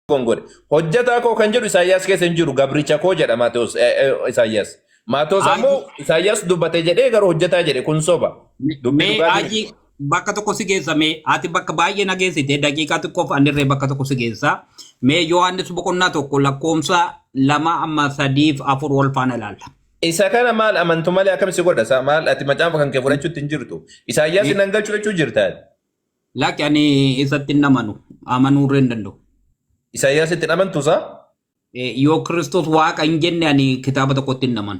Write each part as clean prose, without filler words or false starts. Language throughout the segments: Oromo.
Gongore. Hojjetaa koo kan jedhu Isaayyaas keessa hin jiru, gabricha koo jedha Maatewos, Isaayyaas. Maatewos ammoo Isaayyaas dubbate jedhee garuu hojjetaa jedhe, kun soba. Dubbii Mee dhugaatii aji bakka tokko si geessa. Mee ati bakka baay'ee na geessite, daqiiqaa xiqqoof anirree bakka tokko si geessa. Mee Yohaannis boqonnaa 1 lakkoomsa 2 amma 3 fi 4 wal faana ilaalla. Isa kana maal amantu malee akkam si godha? Maal ati macaafa kan kee fudhachuutti hin jirtu. Isaayyaas hin galchu jechuu jirta. Lakki, ani isatti hin amanu. Amanuu irra hin danda'u. Isaayyaas itti hin amantu isaa? Yoo Kiristoos Waaqa hin jenne, ani kitaaba tokkotti hin amanu.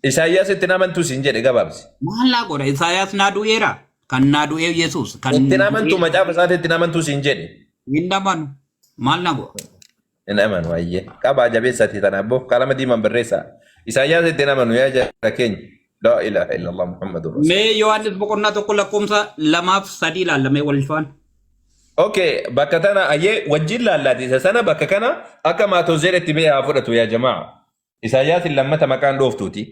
Isaayyaas itti hin amantu siin jedhe, gabaabsi. Maal naa godha? Isaayaas naa du'eera. Kan naa du'ee Yesuus. Kan Itti hin amantu, macaafa isaatti itti hin amantu siin jedhe. Hin amanu. Maal naa godha? Hin amanu, ayyee. Qabaa jabeessaati tana abboo, qalama diimaan barreessaa. Isaayyaas itti hin amanu yaa jara keenya. Laa ilaaha illallah Muhammadur Rasuul. Mee Yohaannis boqonnaa 1 lakkoomsa 2f 3 ilaallamee wal faana. Okay, bakka tana ayyee wajjin laallaati isa sana. Bakka kana akka Maatewos jedhetti mee haa fudhatu yaa jamaa. Isaayyaasin lammata maqaan dhooftuuti.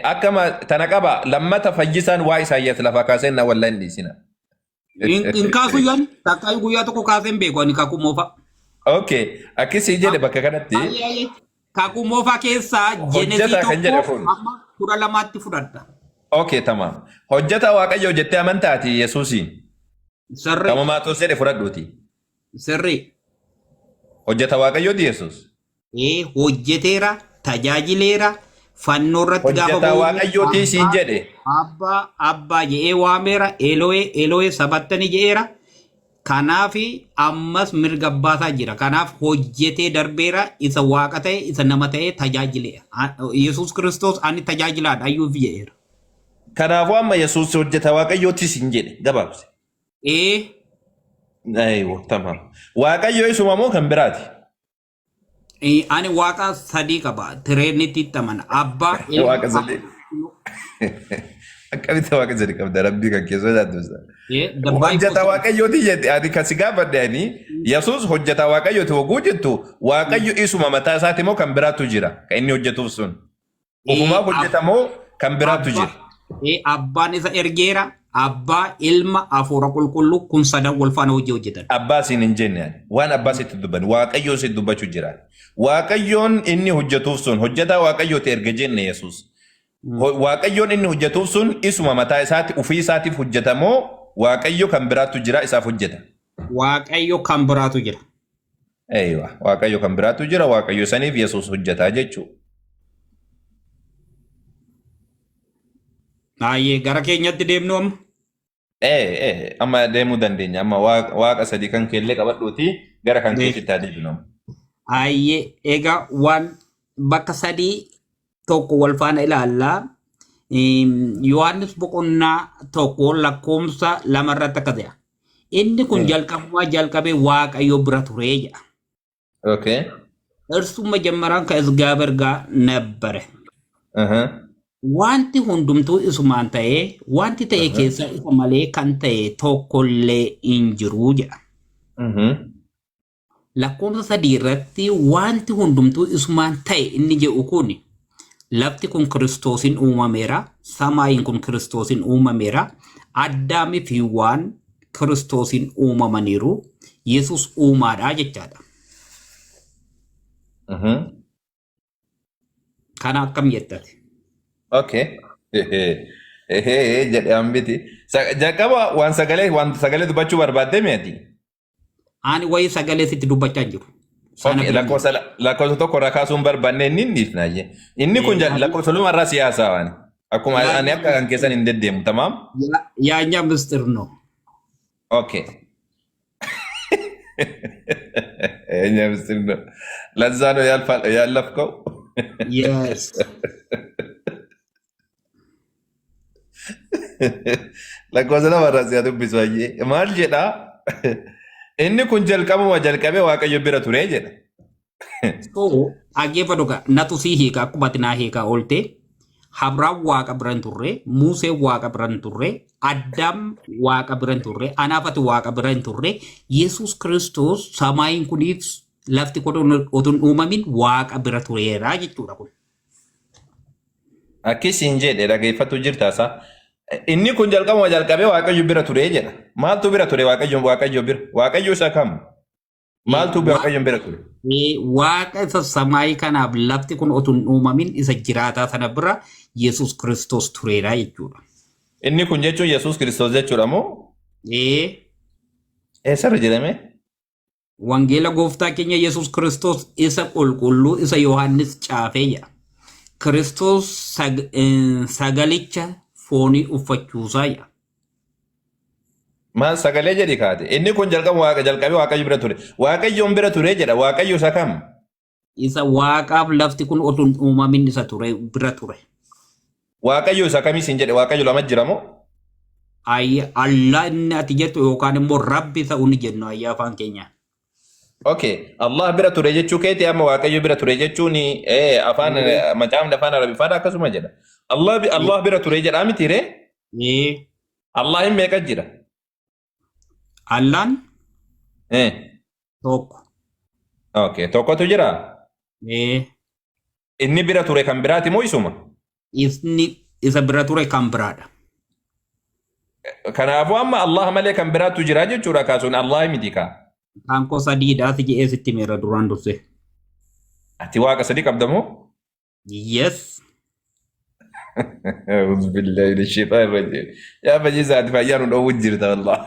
Akka tana qaba, lammata fayyisaan waa Isaayyaas lafaa kaasee na wallaa hin dhiisina. Hin kaasu yan takka guyyaa tokko kaasee hin beeku ani kakuu moofaa. Okay, akkasii jedhe bakka kanatti. Ayyee ayyee. Kakuu moofaa keessaa Genesii Hojjetaa kan jedhe 1 kun. amma 12tti fudhadha. Okay, tamaam. Hojjetaa Waaqayyoo jettee amantaati Yesuusiin? Sirrii. Kama Maatewos jedhe fudhadhuuti. Sirrii. Hojjeta Waaqayyooti Yesuus? Ee, hojjeteera, tajaajileera, fannoo irratti gaafa Hojjetaa ba'u Waaqayyooti siin abbaa jedhe. Abbaa, abbaa jedhee waameera, Elo'ee, Elo'ee sabattani jedheera. Kanaaf ammas mirga abbaasaa jira. Kanaaf hojjetee darbeera, isa Waaqa ta'e, isa nama ta'e tajaajileera. Yesuus Kiristoos ani tajaajilaadha ayyuuf jedheera. Kanaafuu amma Yesuus hojjeta Waaqayyooti siin jedhe, gabaabse. Ee. Aywa, tamaam. Waaqayyo isuma moo kan biraati? Ani Waaqa sadii qaba. Trinity tti amana. Abbaa, Ilma, Waaqa sadii. Akkamitti Waaqa sadii qabda, Rabbii kan keessa sodaattu? The Bible Hojjeta says. Waaqayyooti jette, ani kan si gaafadhe ani Yesuus hojjeta Waaqayyooti hogguu jettu, Waaqayyo isuma mataa isaati moo kan biraatu jira kan inni hojjetuuf sun? Ofumaaf hojjeta moo kan biraatu jira? Abbaan isa ergeera. Abbaa, Ilma, Hafuura Qulqulluu, kun sadan wal faana hojii hojjetan. Abbaa siin hin jenne ani. Waan abbaa sitti dubban. Waaqayyoon sitti dubbachuu jira. Waaqayyoon inni hojjetuuf sun hojjetaa Waaqayyooti erga jenne Yesuus. Waaqayyoon inni hojjetuuf sun isuma mataa isaati ofii isaatiif hojjeta moo Waaqayyo kan biraatu jira isaaf hojjeta? Waaqayyo kan biraatu jira. Eeywa, Waaqayyo kan biraatu jira, Waaqayyo saniif Yesuus hojjetaa jechuudha. Baay'ee gara keenyatti deemnu amma. Ee, amma deemuu dandeenya. Amma Waaqa sadii kan keellee qabadhuuti gara kan keetitti haa deebinu. Baay'ee, egaa waan bakka sadii tokko wal faana ilaallaa. Yohaannis boqonnaa 1 lakkoomsa 2 irratti akka ta'e. Inni kun jalqabumaa jalqabee Waaqayyo bira ture jedha. እርሱ መጀመሪያን ከእግዚአብሔር ጋር ነበረ። Wanti hundumtuu isumaan ta'ee, wanti ta'e keessa isa malee kan ta'e tokkollee hin jiru jedha. Lakkoofsa 3 irratti wanti hundumtuu isumaan ta'e inni jedhu kun, lafti kun Kiristoosiin uumameera, samaayiin kun Kiristoosiin uumameera, Addaamii fi waan Kiristoosiin uumamaniiru, Yesus uumaadha jechaadha. Kana akkam jettate? Okay. Ehee jedhe hambiti. Jalqaba waan sagalee dubbachuu barbaaddee mi'ati? Ani wayii sagalee sitti dubbachaa hin jiru. Sana Okay, bira lakkoofsa 1 irraa kaasuun barbaanne inni hin dhiifna. Inni kun lakkoofsa 2 irraa siyaasaa waan. Akkuma ani akka kan keessan hin deddeemu, tamaam? ያኛ ምስጢር ነው። Okay. የኛ ምስጢር ነው። ለዛ ነው ያለፍከው። Yes. Lakkoofsa 2 irraa si'a dubbisu ayyee. Maal jedhaa? Inni kun jalqabuma jalqabee Waaqayyo bira ture jedha. So dhaggeeffadhu gaa, natu sii hiika akkuma ati naa hiikaa oolte. Abrahaam Waaqa bira hin turre, Museen Waaqa bira hin turre, Addaam Waaqa bira hin turre, anaaf ati Waaqa bira hin turre, Yesuus Kiristoos samaayiin kuniif lafti kun otoo hin uumamin Waaqa bira tureera jechuudha kun. Akkasiin jedhe, dhageeffatu jirta isaa. Inni kun jalqabuma jalqabee Waaqayyo bira ture jedha. Maaltu bira ture Waaqayyo bira? Waaqayyo isa kam? Maaltu Waaqayyoon bira ture? Waaqa isa samaayii kanaaf lafti kun otoo hin uumamin isa jiraataa sana bira Yesuus Kiristoos tureera jechuudha. Inni kun jechuun Yesuus Kiristoos jechuudha moo? Ee. Eessarra jedhame? Wangeela gooftaa keenya Yesuus Kiristoos isa qulqulluu isa Yohaannis caafee jedha. Kiristoos sagalicha foonii uffachuusaa jedha. Maal sagalee jedhi kaate? Inni kun jalqaba waaqa jalqabee Waaqayyo bira ture. Waaqayyoon bira ture jedha. Waaqayyo isa kam? Isa waaqaaf lafti kun otoo hin uumamin isa ture bira ture. Waaqayyo isa kamii siin jedhe? Waaqayyo lama jira moo? Ayya Allah inni ati jettu yookaan immoo Rabbi ta'uu ni jennu ayyaa afaan keenyaan. Okay. Allah bira ture jechuu keeti amma Waaqayyo bira ture jechuun afaan macaafni afaan Arabiffaan akkasuma jedha. Allah bira ture jedhaa miti ree? Ee. Allah hin meeqa jira? Allaan tokko. Okay. Tokkotu jira? Ee. Inni bira ture kan biraati moo isuma? Inni isa bira ture kan biraadha. Kanaafuu amma Allah malee kan biraatu jira jechuudha kaasuun Allah miti kaa. Kan koo sadiidhaati jedhee sitti himeera duraan dursee. Ati waaqa sadii qabda moo? Yes. Auzubillahi minash shaitanir rajiim. Yaa fayyisaa ati fayyaa nu dhoowwu jirta wallah.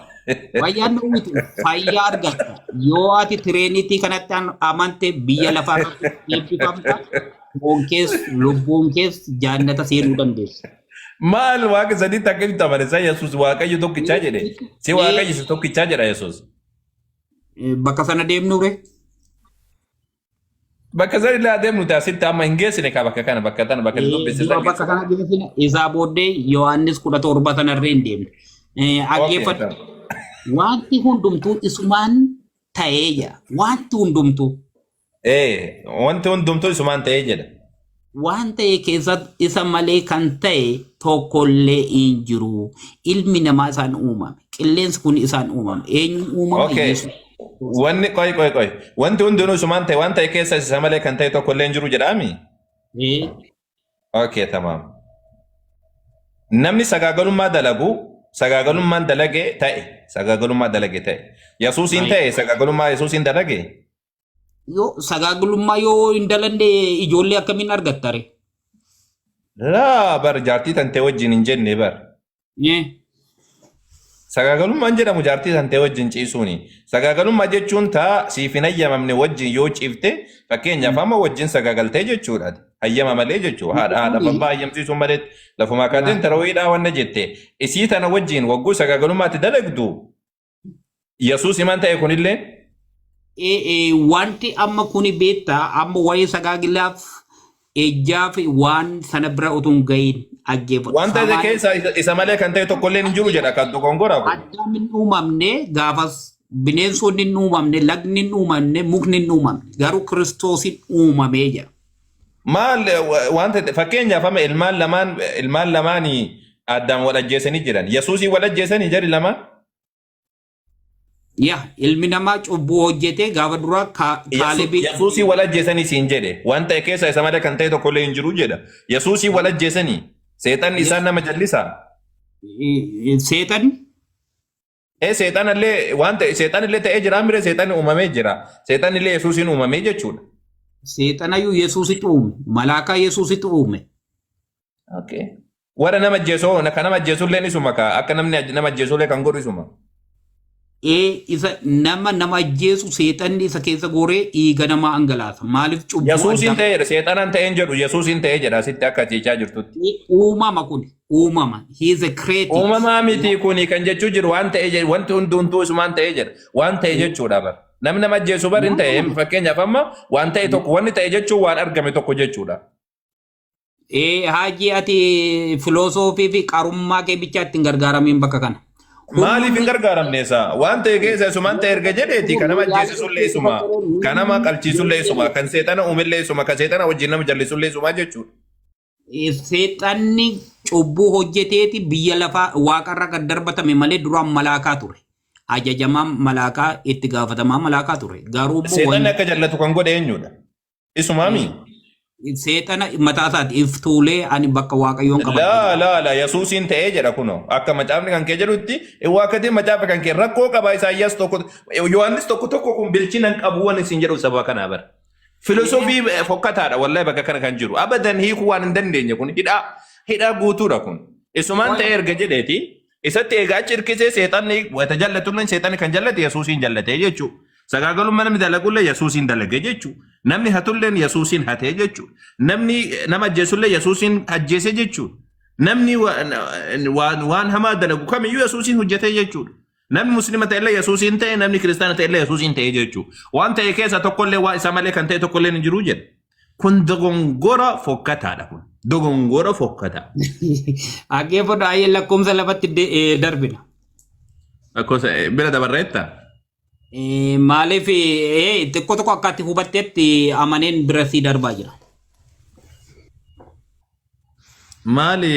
Fayyaan dhowwitu fayyaa argatta. Yoo ati trinity kanatti amante biyya lafaa irratti eebbifamta. Foon kees lubbuun kees jaannata seenuu dandeessa. Maal waaqa sadiitti akkamitti amane isa Yesuus Waaqayyo tokkichaa jedhe. Si Waaqayyo isa tokkichaa jedha Yesuus. Bakka sana deemnu re. Bakka sana illee adeemnu nuti asitti amma hin geessine kaa bakka kana bakka tana bakka dubbise Dura san bakka kana geessine isaa booddee Yohaannis 17 sanarree hin deemne. Dhaggeeffadhu. Wanti hundumtuu isumaan ta'ee jira. Wanti hundumtuu. Wanti hundumtuu isumaan ta'ee jedha. Waan ta'e keessatti isa malee kan ta'e tokkollee hin jiru. Ilmi namaa isaan uumame. Qilleensi kun isaan uumame. Eenyuun uumama? Okay. Yesuus. Wanni qoy qoy qoy. Wanti hundinuu isumaan ta'e waan ta'e keessa isa malee kan ta'e tokkollee hin jiru jedhaami? Ee. Okay, tamaam. Namni sagaagalummaa dalagu sagaagalummaan dalage ta'e sagaagalummaa dalage ta'e Yesuusiin ta'e sagaagalummaa Yesuusiin dalage. Yoo sagaagalummaa yoo hin dalanne ijoollee akkamiin argatta ree? Laa bar jaartii tantee wajjin hin jenne bar. Sagaagalummaan jedhamu jaartii tantee wajjin ciisuuni. Sagaagalummaa jechuun taa siif hin hayyamamne wajjin yoo ciifte fakkeenyaaf amma wajjin sagaagaltee jechuudha. Hayyama malee jechuudha. Haadha haadha abbaa hayyamsiisuu malee lafumaa kaateen tarawiidhaa wanna jette. Isii tana wajjin wagguu sagaagalummaatti dalagdu Yesuus himan ta'e kunillee. Wanti amma kuni beektaa amma waa'ee sagaagilaaf ejjaa fi waan sana bira utuu hin ga'iin dhaggeeffadhu. Waan ta'e keessa isa malee kan ta'e tokkollee hin jiru jedha kan dogongoraa kun. Addaam hin uumamne gaafas bineensonni hin uumamne lagni hin uumamne mukni hin uumamne garuu Kiristoosiin uumamee jira. Maal waan ta'e fakkeenyaaf amma ilmaan lamaanii Addaam wal ajjeesanii jiran. Yesuusii wal ajjeesanii jari lamaan. Yaa ilmi namaa cubbuu hojjete gaafa duraa Kaalebii. Yesuusii wal ajjeesanii siin jedhe waan ta'e keessa isa malee kan ta'e tokkollee hin jiru jedha. Yesuusii wal ajjeesanii seexanni isaan nama jallisaa. Seexanni. Ee seexanallee waan ta'e seexanillee ta'ee jira mire seexanni uumamee jira. Seexanillee Yesuusiin uumamee jechuudha. Seexanayyuu Yesuusitti uume. Malaakaa Yesuusitti uume. Okay. Warra nama ajjeesoo kan nama ajjeesullee isuma ka akka namni nama ajjeesullee kan godhu isuma. Ee isa nama nama ajjeesu seexanni isa keessa goree dhiiga namaa angalaasa. Maaliif cubbuu Yesuusiin ta'ee jedha seexanaan ta'een jedhu Yesuusiin ta'ee jedha asitti akka jechaa jirtutti. Uumama kun uumama. He is a creative. Uumamaa miti kuni kan jechuu jiru waan ta'ee jedhu wanti hundumtuu isumaan ta'ee jedha waan ta'e jechuudha bar. Namni nama ajjeesu bar hin ta'e fakkeenyaaf amma waan ta'e tokko wanni ta'e jechuun waan argame tokko jechuudha. Ee haajii ati filosoofii fi qarummaa kee bichaa ittiin gargaaramiin bakka kana. Maaliif hin gargaaramne isaa? Waan ta'e keessa isumaan ta'e erga jedheeti kan nama ajjeesisullee isuma, kan nama qalchiisullee isuma, kan seexana uumellee isuma, kan seexana wajjin nama jallisullee isuma jechuudha. Seexanni cubbuu hojjeteeti biyya lafaa waaqarra gad darbatame malee duraan malaakaa ture. Ajajamaa malaakaa itti gaafatamaa malaakaa ture. Garuu immoo Seexanni akka jallatu kan godhe eenyudha? Isumaami? Seexana mataa isaati if tuulee ani bakka Waaqayyoon qabadhe. Laa laa laa, Yesuusiin ta'ee jedha kunoo. Akka macaafni kan kee jedhutti waaqatiin macaafa kan kee rakkoo qaba. Isaayyaas 1, Yohaannis 1:1 kun bilchina hin qabu waan isin jedhu sababa kanaa bara. Filosofii fokkataadha wallahi bakka kana kan jiru. Abadan hiikuu waan hin dandeenye kun hidhaa hidhaa guutuudha kun. Isumaan ta'ee erga jedheeti isatti egaa achi hirkisee seexanni wata jallatullee seexanni kan jallate Yesuusiin jallatee jechuudha. Sagaagalummaa namni dalagullee Yesuusiin dalage jechuudha. Namni hatulleen Yesuusiin hatee jechuudha. Namni nama ajjeesullee Yesuusiin ajjeese jechuudha. Namni waan hamaa dalagu kamiyyuu Yesuusiin hojjetee jechuudha. Namni muslima ta'ellee Yesuusiin ta'e, namni kiristaana ta'ellee Yesuusiin ta'e jechuudha. Waan ta'e keessa tokkollee waan isa malee kan ta'e tokkollee hin jiru jedha. Kun dogongora fokkataadha kun. Dogongora fokkataa. Dhaggeeffadhu ayyee lakkoomsa lafatti darbina. Lakkoofsa bira dabarreetta? Maaliif xiqqoo tokko akka ati hubattetti amaneen bira sii darbaa jira. Maali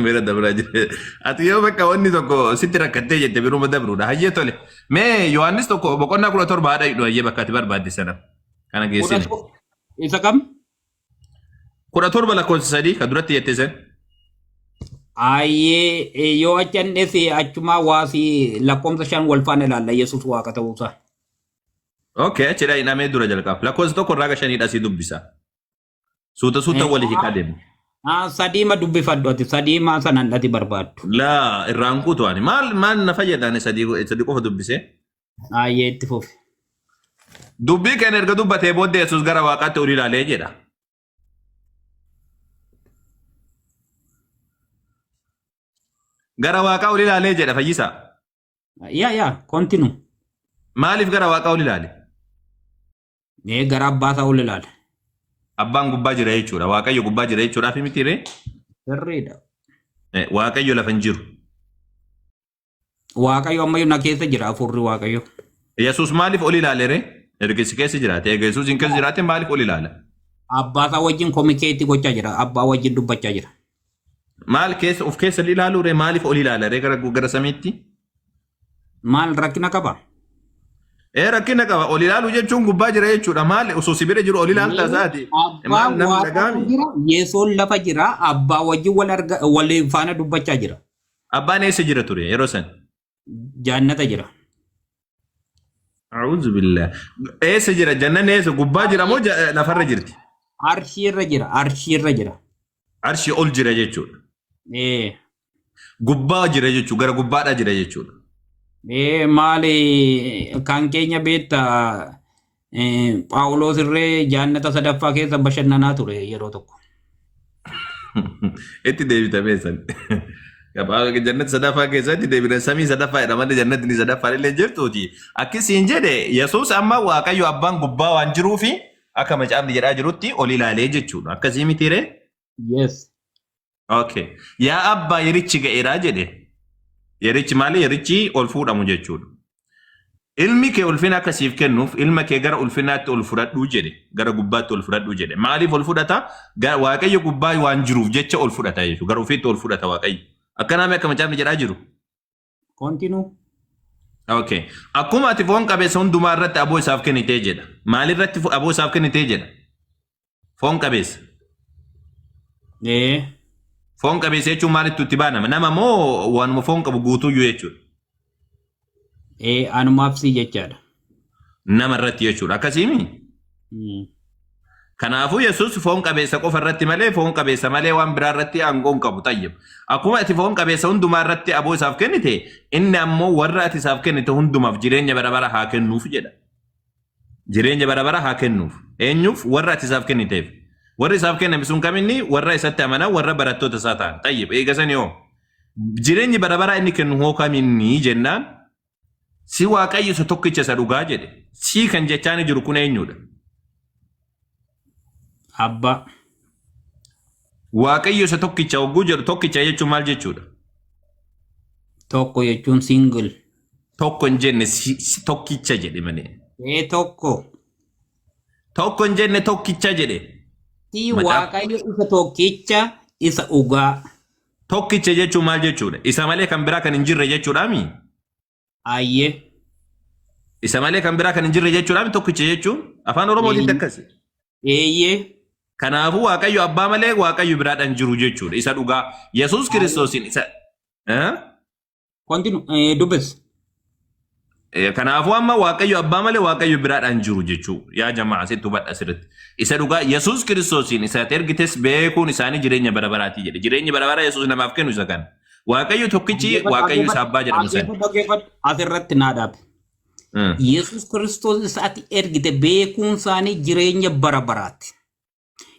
bira dabraa jira? Ati yoo bakka wanni tokko sitti rakkattee jette biruma dabruudha. Hayyee tole. Mee Yohaannis 1 boqonnaa 17 haadha hidhu hayyee bakka ati barbaadde sana. Kana geessine. Isa kam? 17 lakkoofsa 3 kan duratti jette san. Ayyee yoo achi annees achumaa waasii lakkoomsa 5 wal faana ilaalla Yesuus Waaqa ta'uusaa. Okay, achidha hidhamee dura jalqaba. Lakkoofsa 1 irraa 5dha si dubbisa. Suuta suuta walii hiikaa deemu. Sadiima dubbifadhu ati sadiima sanan ati barbaaddu. Laa irraan kuutu ani maal maal na fayyada ani sadii qofa dubbisee. Ayyee itti fufi. Dubbii kana erga dubbatee booddee Yesuus gara Waaqaatti ol ilaalee jedha. Gara Waaqaa ol ilaalee jedha fayyisaa. Yaa yaa continue. Maaliif gara Waaqaa ol ilaale? Mee gara abbaa isaa ol ilaale. Abbaan gubbaa jira jechuudha. Waaqayyo gubbaa jira jechuudhaaf miti ree? Sirriidha. Waaqayyo lafa hin jiru. Waaqayyo ammayyuu na keessa jira hafuurri Waaqayyo. Yesuus maaliif ol ilaale ree? Erga si keessa jiraate, erga Yesuus hin keessa jiraate maaliif ol ilaala? Abbaa isaa wajjin communicate gochaa jira. Abbaa wajjin dubbachaa jira. Maal keessa of keessa ilaaluu ree? Maaliif ol ilaala ree gara samiitti? Maal rakkina qaba? Ee rakkina qaba. Ol ilaaluu jechuun gubbaa jira jechuudha. Maal osoo si bira jiru ol ilaalta isaati? Abbaa Maal namni Waaqa dhagaami? jira, Yesuun lafa jira, abbaa wajjin wal arga wal faana dubbachaa jira. Abbaan eessa jira ture yeroo san? Jaannata jira. A'uuzu billah. Eessa jira? Jannanni eessa? Gubbaa jira moo lafarra jirti? Arshiirra jira, arshiirra jira. Arshii ol jira jechuudha. Ee. Gubbaa jira jechuudha. Gara gubbaadhaa jira jechuudha. Ee maali kan keenya beekta Phaawulos irree jaannata sadaffaa keessa bashannanaa ture yeroo tokko. Itti deebitamee san. Jannata sadaffaa keessatti deebina samii sadaffaa jedha malee jannatni sadaffaan illee jirtuuti. Akkasiin jedhe Yesuus amma Waaqayyo abbaan gubbaa waan jiruufi akka macaafni jedhaa jirutti ol ilaalee jechuudha. Akkasii mitiiree? Yes. Okay. Yaa abbaa yerichi ga'eeraa jedhe. Yerichi maali? Yerichi ol fuudhamu jechuudha. Ilmi kee ulfina akka siif kennuuf ilma kee gara ulfinaatti ol fudhadhuu jedhe. Gara gubbaatti ol fudhadhuu jedhe. Maaliif ol fudhata? Waaqayyo gubbaa waan jiruuf jecha ol fudhata jechuudha. Gara ofiitti ol fudhata Waaqayyo. Akkanaami akka macaafni jedhaa jiru. Continue. Okay. Akkuma ati foon qabeessa hundumaa irratti aboo isaaf kennitee jedha. Maalirratti aboo isaaf kennitee jedha? Foon qabeessa. Ee. Foon qabeessa jechuun maalittu itti baanama? Nama moo waanuma foon qabu guutuyyuu jechuudha? Ee anumaaf sii jechaadha. Nama irratti jechuudha. Akkasiimi? Kanaafuu Yesuus foon qabeessa qofa irratti malee foon qabeessa malee waan biraa irratti aangoo hin qabu. Tayyib. Akkuma ati foon qabeessa hundumaa irratti aboo isaaf kennite, inni ammoo warra ati isaaf kennite hundumaaf jireenya bara bara haa kennuuf jedha. Jireenya bara bara haa kennuuf. Eenyuuf? Warra ati isaaf kenniteef. Warri isaaf kenname sun kaminni? Warra isatti amanan, warra barattoota isaa ta'an. Tayyib. Eega sani hoo? Jireenyi bara baraa inni kennu hoo kaminni jennaan si Waaqayyo isa tokkicha isa dhugaa jedhe. Si kan jechaani jiru kun eenyudha? Abbaa. Waaqayyo isa tokkicha hogguu jedhu tokkicha jechuun maal jechuudha? Tokko jechuun single. Tokko hin jenne si tokkicha jedhe malee. Ee tokko. Tokko hin jenne tokkicha jedhe. Si Waaqayyo isa tokkicha isa dhugaa. Tokkicha jechuun maal jechuudha? Isa malee kan biraa kan hin jirre jechuudhaami? Ayyee. Isa malee kan biraa kan hin jirre jechuudhaami tokkicha jechuun? Afaan Oromootitti akkasi. Eeyyee. Kanaafuu Waaqayyo abbaa malee Waaqayyo biraadhaan jiru jechuudha. Isa dhugaa. Yesuus Kiristoosiin isa. Eh? Continue dubbis. Kanaafuu amma Waaqayyo abbaa malee Waaqayyo biraadhaan jiru jechuudha. Yaa jamaa, asitti hubadha asirratti. Isa dhugaa Yesuus Kiristoosiin isa ati ergites beekuun isaanii jireenya bara baraatii jedhe. Jireenyi bara baraa Yesuus namaaf kennu isa kana. Waaqayyo tokkichi Waaqayyo isa abbaa jedhamu sana. Dhaggeeffadhu, dhaggeeffadhu. Asirratti naa dhaabe. Yesuus Kiristoos isa ati ergite beekuun isaanii jireenya bara baraati.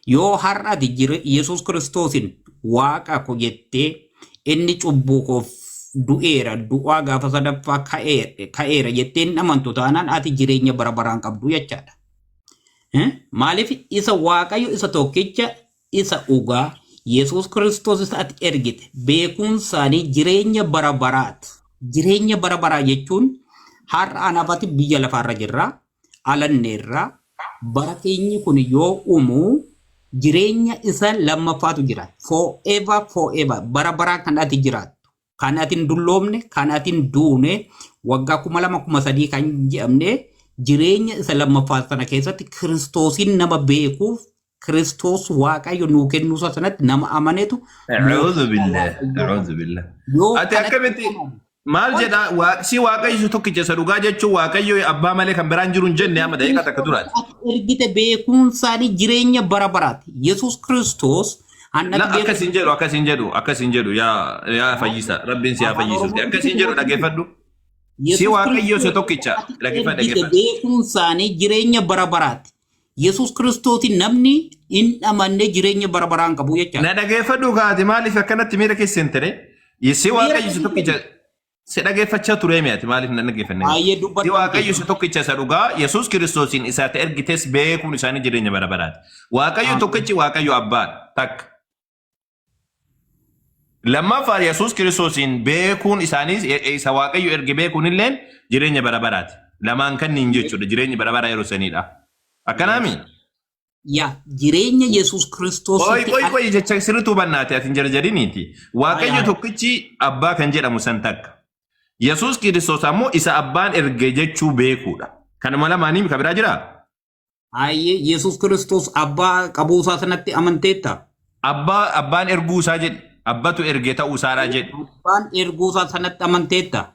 Yoo har'a ati Yesuus Kiristoosin Waaqa ko jettee, inni cubbuu koof du'eera, du'aa gaafa sadaffaa ka'eera jettee hin amantu taanaan, ati jireenya bara baraan qabdu jechaadha. Eh? Maaliif? Isa Waaqayyo isa tokkicha isa dhugaa Yesuus Kiristoos isa ati ergite beekuun isaanii jireenya bara baraati. Jireenya bara baraa jechuun har'a anafati biyya lafaarra jirra, alanneerra, bara keenyi kun yoo uumu jireenya isa lammaffaatu jira. Forever, forever, bara baraa kan ati jiraattu. Kan ati hin dulloomne, kan ati hin duune, waggaa 2000 3000 kan jedhamne, jireenya isa lammaffaa sana keessatti Kiristoosiin nama beekuuf, Kiristoos Waaqayyo nuu kennuusaa sanatti nama amanetu A'uudhu billah. A'uudhu billah. Yoo Ati kanatti akkamitti amanu. Maal jedha? Si Waaqayyo isa tokkicha isa dhugaa jechuun Waaqayyo abbaa malee kan biraan jiru hin jenne amma daqiiqaa takka duraati. Ati ergite beekuun isaanii jireenya bara baraati. Yesuus Kiristoos La annatti beeku. Akkas hin jedhu, akkas hin jedhu, akkas hin jedhu, yaa yaa fayyisa, Rabbiin si haa Afaan fayyisuuti. Oromoo Akkas hin jedhu, dhaggeeffadhu. Si Yesuus Waaqayyo isa Kiristoos tokkicha ati dhaggeeffadhu, ergite dhaggeeffadhu. beekuun isaanii jireenya bara baraati. Yesuus Kiristoosin namni hin amanne jireenya bara baraan qabu jechaadha. Na dhaggeeffadhu kaati, maaliif akkanatti miira keessa hin tere? Si Miira Waaqayyo isa keessa tokkicha si dhaggeeffachaa ture mi'ati, maaliif na dhaggeeffanne? Baay'ee Si dubbadhu. Waaqayyo isa tokkicha isa dhugaa Yesuus Kiristoosiin isa ati ergites beekuun isaanii jireenya bara baraati. Waaqayyo tokkichi Waaqayyo abbaadha. Takka. Lammaffaa, Yesuus Kiristoosiin beekuun isaanii, isa Waaqayyo erge beekuun illeen jireenya bara baraati. Lamaan kanniin jechuudha, jireenyi bara baraa yeroo saniidha. Akkanaami? Yaa, jireenya Yesuus Qoy Kiristoositti qoy qoy, jecha sirriitu hubannaati, ati hin jarjariniiti. Waaqayyo tokkichi abbaa kan jedhamu san takka. Yesuus Kiristoos ammoo isa abbaan erge jechuu beekuudha. Kanuma lamaanii kan biraa jiraa? Ayyee, Yesuus Kiristoos abbaa qabuusaa sanatti amanteetta? Abbaa, abbaan erguu isaa jedhi. Abbatu erge ta'uu isaadhaa jedhi. Abbaan erguusaa sanatti amanteetta?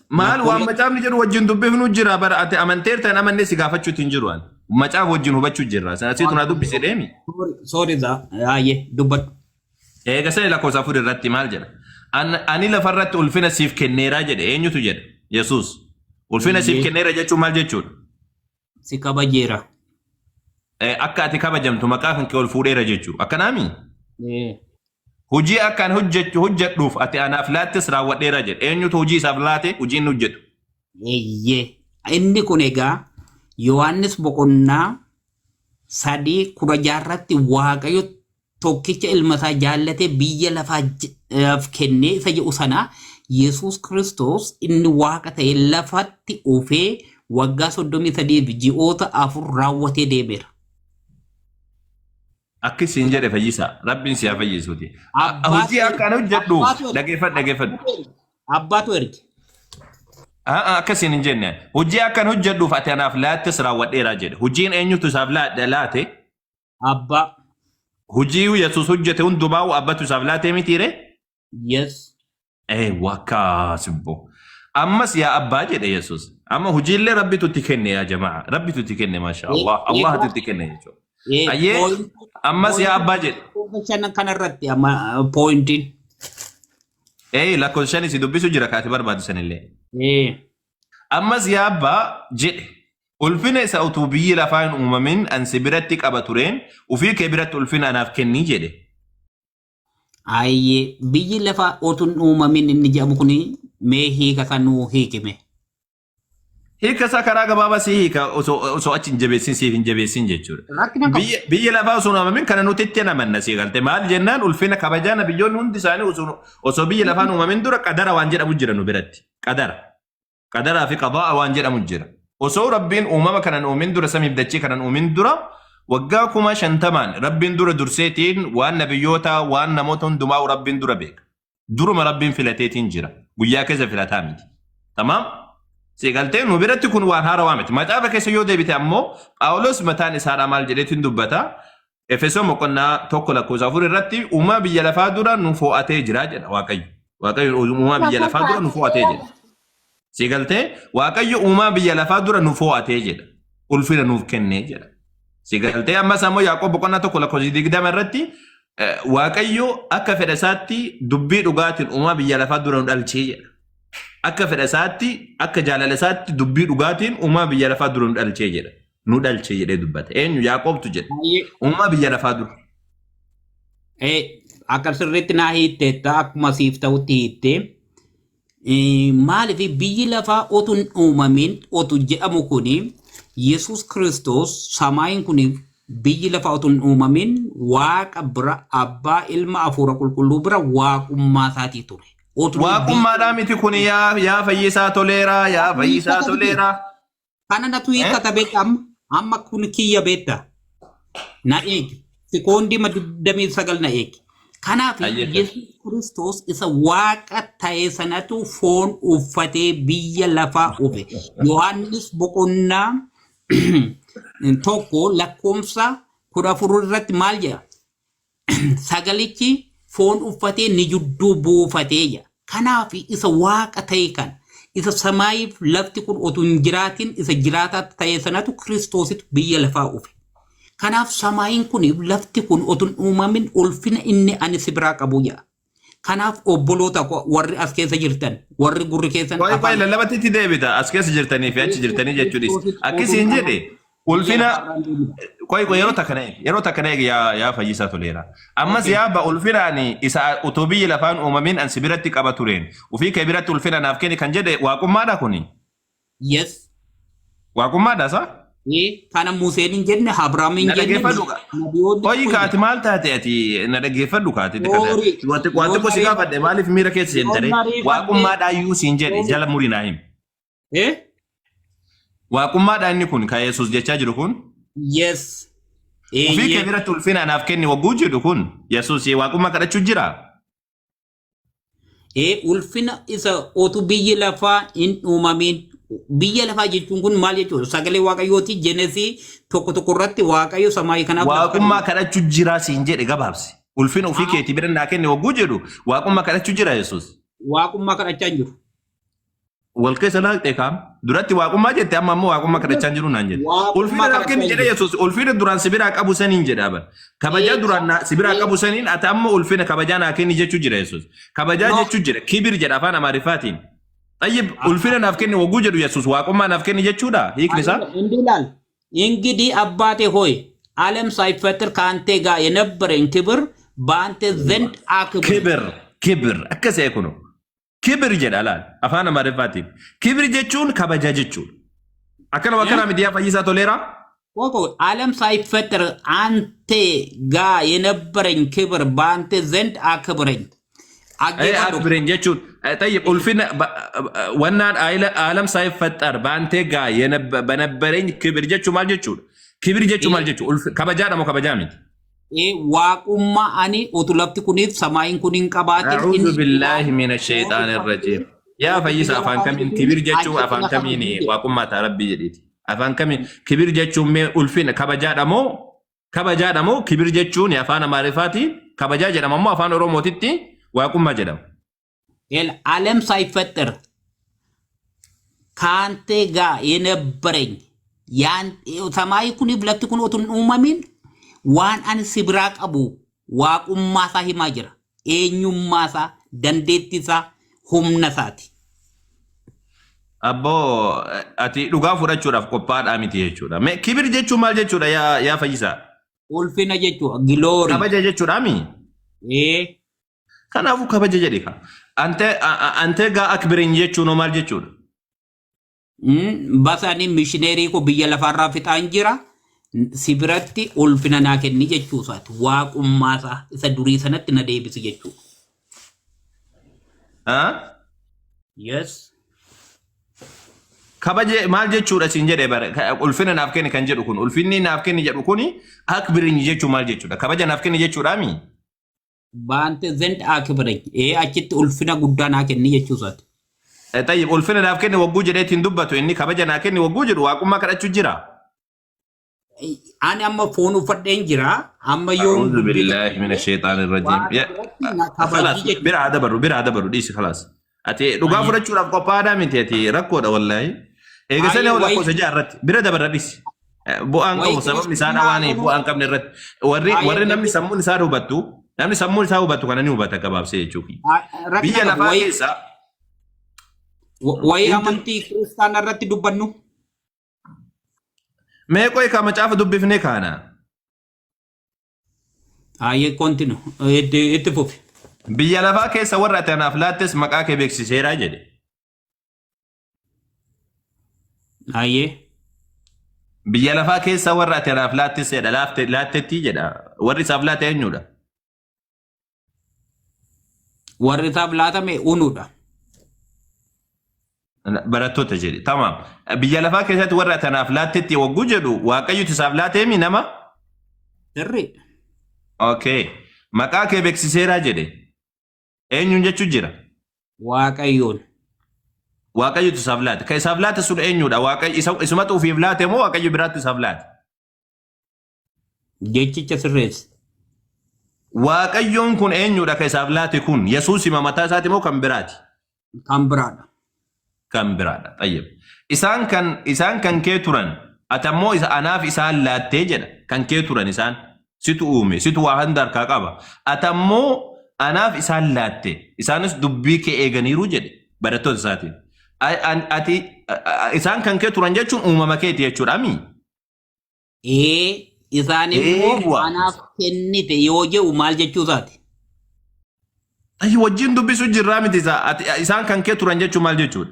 Maal waan Lakkoofsa macaafni jedhu wajjin dubbifnu jira bara, ati amanteerta hin amanne si gaafachuutti hin jiru ani. Macaafa wajjin hubachuu jirra. Sana situ na dubbise deemi. Sorry, ayyee, dubbadhu. Eega sani lakkoofsa 4 irratti maal jedha? Ani lafarratti ulfina siif kenneeraa jedhe. Eenyutu jedha? Yesuus. Ulfina siif kenneera jechuun maal jechuudha? Si kabajeera. Akka ati kabajamtu maqaa kan kee ol fuudheera jechuudha. Akkanaami? Ee. Hojii akka ani hojjedhuuf ati anaaf laattes raawwadheera jedhe. Eenyutu hojii isaaf laate, hojii inni hojjetu? Eeyyee. Inni kun egaa Yohaannis boqonnaa 3:16rratti Waaqayyo tokkicha ilma isaa jaallatee biyya lafaaf kennee isa jedhu sana, Yesuus Kiristoos inni Waaqa ta'e lafatti dhufee waggaa 33 fi ji'oota 4 raawwatee deemeera. Akki siin jedhe fayyisaa. Rabbiin si haa fayyisuuti. Abbaatu Hojii akka ani hojjedhuuf Abbaatu erge. Dhageeffadhu, dhageeffadhu. Abbaatu erge. Akkasiin hin jenne. Hojii akka ani hojjedhuuf ati anaaf laattes raawwadheera jedhe. Hojiin eenyutu isaaf laate? Abbaa. Hojii Yesuus hojjete hundumaa abbatu isaaf laatee mitiire? Yes. Wakkaasibbo. Ammas yaa abbaa jedhe Yesuus. Amma hojiillee Rabbitu itti kenne, yaa jamaa. Rabbitu itti kenne, maasha Allah. Allahatu itti kenne jechuudha. Ayyee, ammas yaa abbaa jedhe. Shanan kanarratti amma pointiin. Lakkoofsa shanii si dubbisu jira kaati barbaadu sanillee. Ammas yaa abbaa jedhe. Ulfina isa utuu biyyi lafaa hin uumamin an si biratti qaba tureen ufii kee biratti ulfina anaaf kennii jedhe. Ayyee, biyyi lafaa utuu hin uumamin inni jedhamu kun mee hiika kan nuu hiikime. Hiika isaa karaa gabaabaa si hiika, osoo achi hin jabeessin, siif hin jabeessin jechuudha. Rakkina qabu. Biyya lafaa osoo hin uumamin kana nuti itti amanna, si galte? Maal jennaan, ulfina kabajaa nabiyyoonni hundi isaanii osoo biyya lafaa hin uumamin dura qadara waan jedhamu jira nu biratti. Qadara. Qadaraa fi qadaa waan jedhamu jira. Osoo Rabbiin uumama kanan uumin dura, samiif dachii kanan uumin dura, waggaa 50,000 Rabbiin dura durseetiin waan nabiyyoota, waan namoota hundumaa Rabbiin dura beeka. Duruma Rabbiin filateetiin jira. Guyyaa keessa filataa miti. Tamaam? Si galtee nu biratti kun waan haarawaa miti. Macaafa keessa yoo deebite ammoo Phaawulos mataan isaadhaa maal jedheetiin dubbata? Efesoon boqonnaa 1 lakkoofsa 4 irratti uumaa biyya lafaa dura nu fo'atee jira jedha Waaqayyo. Waaqayyo uumaa biyya lafaa dura nu fo'atee jedha. Si galtee Waaqayyo uumaa biyya lafaa dura nu fo'atee jedha. Ulfina nuuf kennee jedha. Si galtee ammas ammoo Yaaqoob boqonnaa 1 lakkoofsa 20 irratti Waaqayyo akka fedha isaatti dubbii dhugaatiin uumaa biyya lafaa dura nu dhalchee jedha. Akka fedha isaatti, akka jaalala isaatti dubbii dhugaatiin uumaa biyya lafaa dura nu dhalchee jedha. Nu dhalchee jedhee dubbata. Eenyu? Yaaqoobtu jedha. Baay'ee Uumaa biyya lafaa dura. Akka sirriitti naa hiitteetta, akkuma siif ta'utti hiittee. Maaliif biyyi lafaa otu hin uumamin otu jedhamu kuni Yesuus Kiristoos samaayin kun biyyi lafaa otu hin uumamin Waaqa bira, Abbaa, Ilma, Hafuura Qulqulluu bira waaqummaa isaatii ture. Otu biyyi Waaqummaadhaa miti kun, yaa Fayyisaa Toleeraa, yaa Fayyisaa Toleeraa. Kana natu hiikkata beekta. Amma kun kiyya beekta. Na eegi. Sikoondii 29 na eegi. Kanaaf Ayyee. Yesuus Kiristoos isa Waaqa ta'e sanatu foon uffatee biyya lafaa dhufe. Yohaannis boqonnaa 1 lakkoofsa 14 irratti maal jedha? Sagalichi foon uffatee ni jidduu buufatee jedha. Kanaaf isa Waaqa ta'e kana, isa samaayiif lafti kun otuu hin jiraatin isa jiraataa ta'e sanatu Kiristoositu biyya lafaa dhufe. Kanaaf samaayiin kun lafti kun otuu hin uumamin ulfina inni ani si biraa qabu jedha. Kanaaf obboloota koo warri as keessa jirtan, warri gurri keessan Qoy qoy afaan lallabatti itti deebita. As keessa jirtanii fi achi jirtanii jechuunis. Akkasiin jedhe ulfina qoy qoy, yeroo takka na eegi. Yeroo takka na eegi, yaa Fayyisaa Toleeraa. Ammas yaa ba ulfinaan isa utuu biyyi lafaan uumamin an si biratti qaba tureen. Ufii kee biratti ulfina naaf kenni kan jedhe waaqummaadha kuni. Yes. Waaqummaadha sa? Kana Museen hin jenne, Abrahaam hin Na jenne, dhaggeeffadhu. nabiyoonni Qoyi tokko hin kaati maal taate ati? Na dhaggeeffadhu kaati. Sorry. Wanti waan xiqqoo si gaafadhe, maaliif miira keessa seentare? Yoon ariifadhe- Waaqummaadhaayyuu siin jedhe, jala murii naa himi. Eh? Waaqummaadha inni kun kan Yesuus jechaa jiru kun. Yes. Ofii kee biratti ulfina anaaf kenni wagguu jedhu kun Yesuus waaqummaa kadhachuu jira. Ulfina isa otu biyyi lafaa hin uumamin. Biyya lafaa jechuun kun maal jechuudha? Sagalee Waaqayyooti Genesis 1:1 irratti Waaqayyo samaayii kanaaf lafa kana Waaqummaa kadhachuu jira siin jedhe, gabaabsi. Ulfina ofii keetii bira naa kenni wagguu jedhu waaqummaa kadhachuu jira Yesuus. Waaqummaa kadhachaa hin jiru. Wal keessa laaqxee kaam. Duratti waaqummaa jette, amma ammoo waaqummaa kadhachaa hin jiru naan jette. Waaqummaa Ulfina naaf kadhachaa kenni hin jedhe jiru. Yesuus ulfina duraan si biraa qabu saniin jedha bar. Kabajaa duraan si biraa qabu saniin ati amma ulfina kabajaa naa kenni jechuu jira Yesuus. Kabajaa No. jechuu jira. Kibir jedha afaan Amaariffaatiin. Xayyib, ulfina naaf kenni wagguu jedhu Yesuus waaqummaa naaf kenni jechuudha hiikni isaa. እንዲህ ይላል፣ እንግዲህ አባቴ ሆይ፣ ዓለም ሳይፈጠር ከአንተ ጋር የነበረኝ ክብር በአንተ ዘንድ አክብር። Kibir, kibir akkas ee kunu. Kibir jedha laal afaan Amaariffaatiin. Kibir jechuun kabaja jechuudha. Akkanuma akkana miti, yaa Fayyisaa Toleeraa? ቆቆ ዓለም ሳይፈጠር አንተ ጋር የነበረኝ ክብር በአንተ ዘንድ አክብረኝ። አጌፈዱ አክብረኝ jechuun ጠይቅ ulfina wannaan ዓለም ሳይፈጠር በአንተ ጋር በነበረኝ ክብር jechuun maal jechuudha? Kibir jechuun maal jechuudha? Kabajaadha moo kabajaa miti? Waaqummaa ani utu lafti kuniif samaayin kun hin qabaatin أعوذ inni بالله من الشيطان الرجيم. Yaa Fayyisaa, afaan kamiin kibir jechuun afaan kamiin waaqummaa ta'a Rabbii jedhiiti? Afaan kamiin kibir jechuun mee ulfina kabajaadha moo kabajaadha moo? Kibir jechuun afaan Amaariffaatiin kabajaa jedhama moo afaan Oromootitti waaqummaa jedhama? ዓለም ሳይፈጠር ከአንተ ጋር የነበረኝ ያን ሰማይ kuniif lafti kun otoo hin uumamin waan ani si biraa qabu waaqummaa isaa himaa jira. Eenyummaa isaa, dandeettii isaa, humna isaati. Abboo, ati dhugaa fudhachuudhaaf qophaa'aadhaa miti jechuudha. Mee kibir jechuun maal jechuudha, yaa Fayyisaa? Ulfina jechuudha. Glory. Kabaja jechuudha mi? Ee. Kanaafuu kabaja jedhi ka. Ante gaa akbirin jechuun hoo maal jechuudha? Bas ani mishineerii koo biyya lafaarraa fixaan jira. Si biratti ulfina naa kenni jechuu isaati. Waaqummaa isaa isa durii sanatti na deebisi jechuudha. Ah? Yes. Kabaje maal jechuudha siin jedhe bare. Ulfina naaf kenni kan jedhu kun, ulfinni naaf kenni jedhu kuni akbirin jechuun maal jechuudha? Kabaja naaf kenni jechuudha mi? በአንተ ዘንድ አክብረኝ. Ee, achitti ulfina guddaa naa kenni jechuu isaati. Tayyib, ulfina naaf kenni wagguu jedheetiin dubbatu, inni kabaja naa kenni wagguu jedhu waaqummaa kadhachuu jira. Ani amma foon uffadheen jira. Amma yoon أعوذ dubbii بالله من الشيطان الرجيم. Waaqa يا biratti na kabajii خلاص jechuudha. Bira haa dabarru, bira haa dabarru, dhiisi, خلاص. Ati dhugaa fudhachuudhaaf qophaa'aadhaa miti, ati rakkoodha wallaahi. Eega sana Ayee, lakkoofsa 6 irratti bira dabarra, dhiisi. Bu'aan qabu sababni isaa waan bu'aan qabne irratti. Warri warri namni sammuun isaa hubattu, namni sammuun isaa hubatu kana ni hubata gabaabsee jechuudha. Rakkina Biyya qabu. lafaa keessa Wayii amantii kiristaanaa irratti dubbannu. Mee qoy, ka macaafa dubbifnee kaana. Ayee, continue. Itti fufi. Biyya lafaa keessa warra ati anaaf laattes maqaa kee beeksiseeraa jedhe. Ayee. Biyya lafaa keessa warra ati anaaf laattes jedha, laattetti jedha. Warri isaaf laate eenyudha? Warri isaaf laatame unuudha. Barattoota jedhe. Tamaam. Biyya lafaa keessatti warra ati anaaf laattetti wagguu jedhu, Waaqayyotu isaaf laateemi nama? Sirrii. Okay. Maqaa kee beeksiseeraa jedhe. Eenyuun jechuu jira? Waaqayyoon. Waaqayyotu isaaf laate. Kan isaaf laate sun eenyudha? Waaqayyo isumatu ofiif laate moo Waaqayyo biraatti isaaf laate? Jechicha sirreessi. Waaqayyoon kun eenyudha kan isaaf laate kun? Yesuus hima mataa isaati moo kan biraati? Kan biraadha. Kan biraadha. Tayyib. Isaan kan kee turan. Ati ammoo isa anaaf isaan laattee jedha. Kan kee turan isaan. Situ uume, situ waa hunda harkaa qaba. Ati ammoo anaaf isaan laatte. Isaanis dubbii kee eeganiiru jedhe barattoota isaatiin. Ati isaan kan kee turan jechuun uumama keeti jechuudha mii? Ee, isaan immoo Eewwa. anaaf kennite yoo jedhu maal jechuu isaati? Ayyi, wajjin dubbisuu jirraa miti isaa. Ati isaan kan kee turan jechuun maal jechuudha?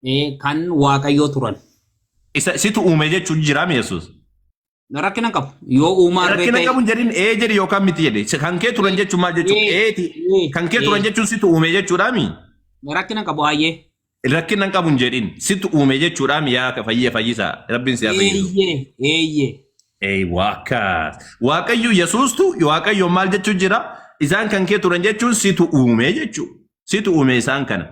Ee, kan Waaqayyoo turan. Isa situ uume jechuun jiraami Yesuus? Rakkina qabu. Yoo uumaa irree Rakkina ta'e. qabu hin jedhin, ee jedhi yookaan miti jedhi. Kan kee turan jechuun maal jechuudha? Ee, Eeti. ee, Kan kee turan ee. jechuun situ uume jechuudhaami? Rakkina qabu, ayyee. Rakkina hin qabu hin jedhin. Situ uume jechuudhaami? Yaa fayyee fayyisaa. Rabbiin si haa fayyisu. Eeyyee, eeyyee. Eeywa, akkas. Waaqayyo Yesuustu Waaqayyo maal jechuun jira? Isaan kan kee turan jechuun situ uume jechuudha. Situ uume isaan kana.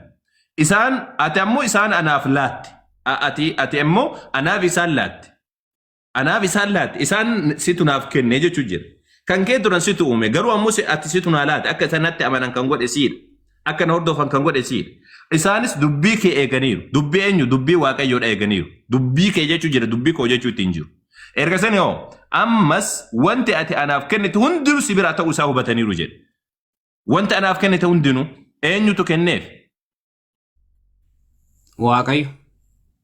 Isaan ati ammoo isaan anaaf laatte. Ati ammoo anaaf isaan laatte. Anaaf isaan laatte. Isaan situ naaf kenne jechuun jira. Kan kee turan situ uume. Garuu ammoo ati situ naa laatte. Akka isaan natti amanan kan godhe siidha. Akka na hordofan kan godhe siidha. Isaanis dubbii kee eeganiiru. Dubbii eenyu? Dubbii Waaqayyoodha eeganiiru. Dubbii kee jechuu jira. Dubbii koo jechuu ittiin jiru. Erga sani hoo ammas wanti ati anaaf kennite hundinuu si biraa ta'uu isaa hubataniiru jedhe. Wanti anaaf kennite hundinuu eenyutu kenneef? Waaqayyo.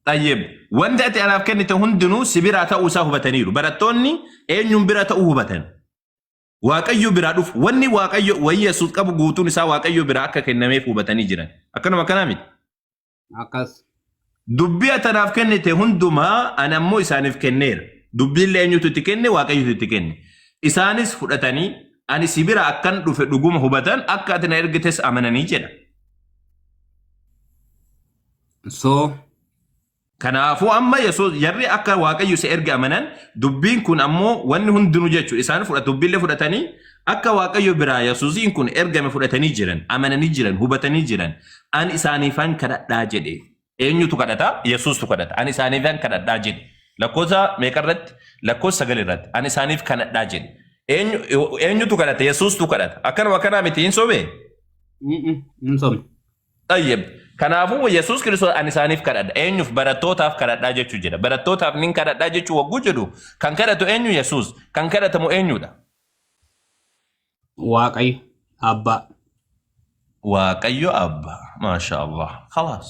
Tayyib. Wanti ati anaaf kennite hundinuu si biraa ta'uu isaa hubataniiru. Barattoonni eenyuun bira ta'uu hubatan? Waaqayyo biraa dhufu. Wanni Waaqayyo wayii Yesuus qabu guutuun isaa Waaqayyo biraa akka kennameef hubatanii jiran. Akkanuma akkanaa miti? Akkas. Dubbii ati anaaf kennite hundumaa ani ammoo isaaniif kenneera. Dubbiillee eenyutu itti kenne? Waaqayyotu itti kenne. Isaanis fudhatanii ani si bira akkan dhufe dhuguma hubatan, akka ati na ergites amananii jedha. So Kanaafuu amma Yesuus jarri akka Waaqayyo isa erge amanan, dubbiin kun ammoo wanni hundinuu jechuudha. Isaan fudhatu, dubbiillee fudhatanii akka Waaqayyo biraa Yesuusiin kun ergame fudhatanii jiran, amananii jiran, hubatanii jiran. Ani isaaniifan kadhadhaa jedhe. Eenyutu kadhata? Yesuustu kadhata. Ani isaaniifan kadhadhaa jedhe. Lakkoofsa meeqa irratti? Lakkoofsa 9 irratti. Ani isaaniif kadhadhaa jedhe. Eenyutu kadhata? Yesuustu kadhata. Akkanuma akkanaa miti, hin sobee? Hin sobne. Tayyib. Kanaafuu Yesuus Kiristoos ani isaaniif kadhadha. Eenyuuf? Barattootaaf kadhadhaa jechuu jedha. Barattootaaf nin kadhadhaa jechuu wagguu jedhu, kan kadhatu eenyu? Yesuus. Kan kadhatamu eenyudha? Waaqayyo Abbaa. Waaqayyo Abbaa. Maasha Allah. خلاص.